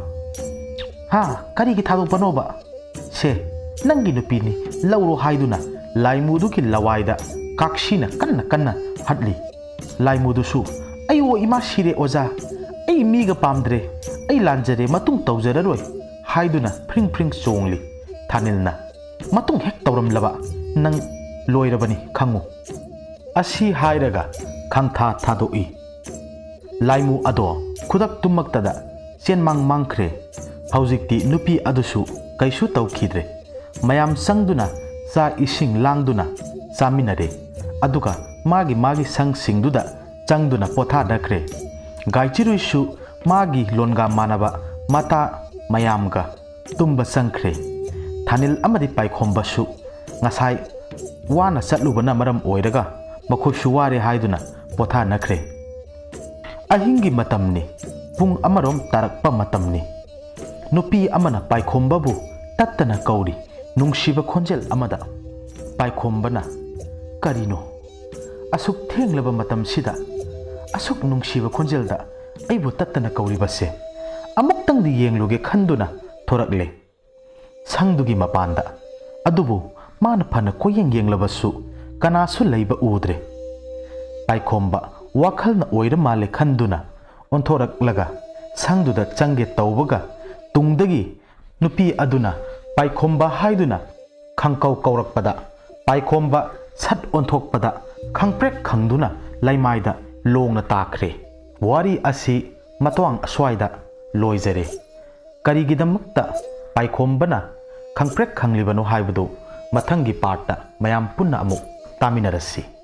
ꯍꯥ, ꯀꯔꯤꯒꯤ ꯊꯥꯗꯣꯛꯄꯅꯣꯕ? ꯁꯦ, ꯅꯪꯒꯤ ꯅꯨꯄꯤꯅꯤ, ꯂꯧꯔꯣ" ꯍꯥꯏꯗꯨꯅ ꯂꯥꯏꯃꯨꯗꯨꯒꯤ ꯂꯋꯥꯏꯗ ꯀꯥꯛꯁꯤꯅ ꯀꯟꯅ ꯀꯟꯅ ꯍꯠꯂꯤ꯫ ꯂꯥꯏꯃꯨꯗꯨꯁꯨ, "ꯑꯩ ꯑꯣ ꯏꯃꯥ ꯁꯤꯔꯦ ꯑꯣꯖꯥ, ꯑꯩ ꯃꯤꯒ ꯄꯥꯝꯗ꯭ꯔꯦ, ꯑꯩ ꯂꯥꯟꯖꯔꯦ, ꯃꯇꯨꯡ ꯇꯧꯖꯔꯔꯣꯏ" ꯍꯥꯏꯗꯨꯅ ꯐ꯭ꯔꯤꯡ ꯐ꯭ꯔꯤꯡ ꯆꯣꯡꯂꯤ꯫ ꯊꯥꯅꯤꯜꯅ, "ꯃꯇꯨꯡ ꯍꯦꯛ ꯇꯧꯔꯝꯂꯕ ꯅꯪ ꯂꯣꯏꯔꯕꯅꯤ ꯈꯪꯉꯨ"꯫ ꯑꯁꯤ ꯍꯥꯏꯔꯒ ꯈꯪꯊꯥ ꯊꯥꯗꯣꯛꯏ꯫ ꯂꯥꯏꯃꯨ ꯑꯗꯣ ꯈꯨꯗꯛꯇꯨꯃꯛꯇꯗ ꯆꯦꯟꯃꯥꯡ ꯃꯥꯡꯈ꯭ꯔꯦ꯫ ꯍꯧꯖꯤꯛꯇꯤ ꯅꯨꯄꯤ ꯑꯗꯨꯁꯨ ꯀꯩꯁꯨ ꯇꯧꯈꯤꯗ꯭ꯔꯦ꯫ ꯃꯌꯥꯝ ꯆꯪꯗꯨꯅ ꯆꯥꯛ ꯏꯁꯤꯡ ꯂꯥꯡꯗꯨꯅ ꯆꯥꯃꯤꯟꯅꯔꯦ꯫ ꯑꯗꯨꯒ ꯃꯥꯒꯤ ꯃꯥꯒꯤ ꯁꯪꯁꯤꯡꯗꯨꯗ ꯆꯪꯗꯨꯅ ꯄꯣꯊꯥꯅꯈ꯭ꯔꯦ꯫ ꯒꯥꯏꯆꯤꯔꯨꯏꯁꯨ ꯃꯥꯒꯤ ꯂꯣꯟꯒ ꯃꯥꯟꯅꯕ ꯃꯇꯥ ꯃꯌꯥꯝꯒ ꯇꯨꯝꯕ ꯆꯪꯈ꯭ꯔꯦ꯫ ꯊꯥꯅꯤꯜ ꯑꯃꯗꯤ ꯄꯥꯏꯈꯣꯝꯕꯁꯨ ꯉꯁꯥꯏ ꯋꯥꯅ ꯆꯠꯂꯨꯕꯅ ꯃꯔꯝ ꯑꯣꯏꯔꯒ ꯃꯈꯣꯏꯁꯨ ꯋꯥꯔꯦ ꯍꯥꯏꯗꯨꯅ ꯄꯣꯊꯥꯅꯈ꯭ꯔꯦ꯫ ꯑꯍꯤꯡꯒꯤ ꯃꯇꯝꯅꯤ, ꯄꯨꯡ ꯑꯃꯔꯣꯝ ꯇꯥꯔꯛꯄ ꯃꯇꯝꯅꯤ꯫ ꯅꯨꯄꯤ ꯑꯃꯅ ꯄꯥꯏꯈꯣꯝꯕꯕꯨ ꯇꯠꯇꯅ ꯀꯧꯔꯤ, ꯅꯨꯡꯁꯤꯕ ꯈꯣꯟꯖꯦꯜ ꯑꯃꯗ꯫ ꯄꯥꯏꯈꯣꯝꯕꯅ, "ꯀꯔꯤꯅꯣ? ꯑꯁꯨꯛ ꯊꯦꯡꯂꯕ ꯃꯇꯝꯁꯤꯗ ꯑꯁꯨꯛ ꯅꯨꯡꯁꯤꯕ ꯈꯣꯟꯖꯦꯜꯗ ꯑꯩꯕꯨ ꯇꯠꯇꯅ ꯀꯧꯔꯤꯕꯁꯦ?" ꯑꯃꯨꯛꯇꯪꯗꯤ ꯌꯦꯡꯂꯨꯒꯦ ꯈꯟꯗꯨꯅ ꯊꯣꯔꯛꯂꯦ ꯁꯪꯗꯨꯒꯤ ꯃꯄꯥꯟꯗ꯫ ꯑꯗꯨꯕꯨ ꯃꯥꯅ ꯐꯅ ꯀꯣꯏꯌꯦꯡ ꯌꯦꯡꯂꯕꯁꯨ ꯀꯅꯥꯁꯨ ꯂꯩꯕ ꯎꯗ꯭ꯔꯦ꯫ ꯄꯥꯏꯈꯣꯝꯕ ꯋꯥꯈꯜꯅ ꯑꯣꯏꯔ ꯃꯥꯜꯂꯦ ꯈꯟꯗꯨꯅ ꯑꯣꯟꯊꯣꯔꯛꯂꯒ ꯁꯪꯗꯨꯗ ꯆꯪꯒꯦ ꯇꯧꯕꯒ ꯇꯨꯡꯗꯒꯤ ꯅꯨꯄꯤ ꯑꯗꯨꯅ ꯄꯥꯏꯈꯣꯝꯕ ꯍꯥꯏꯗꯨꯅ ꯈꯪꯀꯧ ꯀꯧꯔꯛꯄꯗ ꯄꯥꯏꯈꯣꯝꯕ ꯁꯠ ꯑꯣꯟꯊꯣꯛꯄꯗ ꯈꯪꯄ꯭ꯔꯦꯛ ꯈꯪꯗꯨꯅ ꯂꯩꯃꯥꯏꯗ ꯂꯣꯡꯅ ꯇꯥꯈ꯭ꯔꯦ꯫ ꯋꯥꯔꯤ ꯑꯁꯤ ꯃꯇꯥꯡ ꯑꯁ꯭ꯋꯥꯏꯗ ꯂꯣꯏꯖꯔꯦ꯫ ꯀꯔꯤꯒꯤꯗꯃꯛꯇ ꯄꯥꯏꯈꯣꯝꯕꯅ ꯈꯪꯄ꯭ꯔꯦꯛ ꯈꯪꯂꯤꯕꯅꯣ ꯍꯥꯏꯕꯗꯨ ꯃꯊꯪꯒꯤ ꯄꯥꯔꯠꯇ ꯃꯌꯥꯝ ꯄꯨꯟꯅ ꯑꯃꯨꯛ ꯇꯥꯃꯤꯟꯅꯔꯁꯤ꯫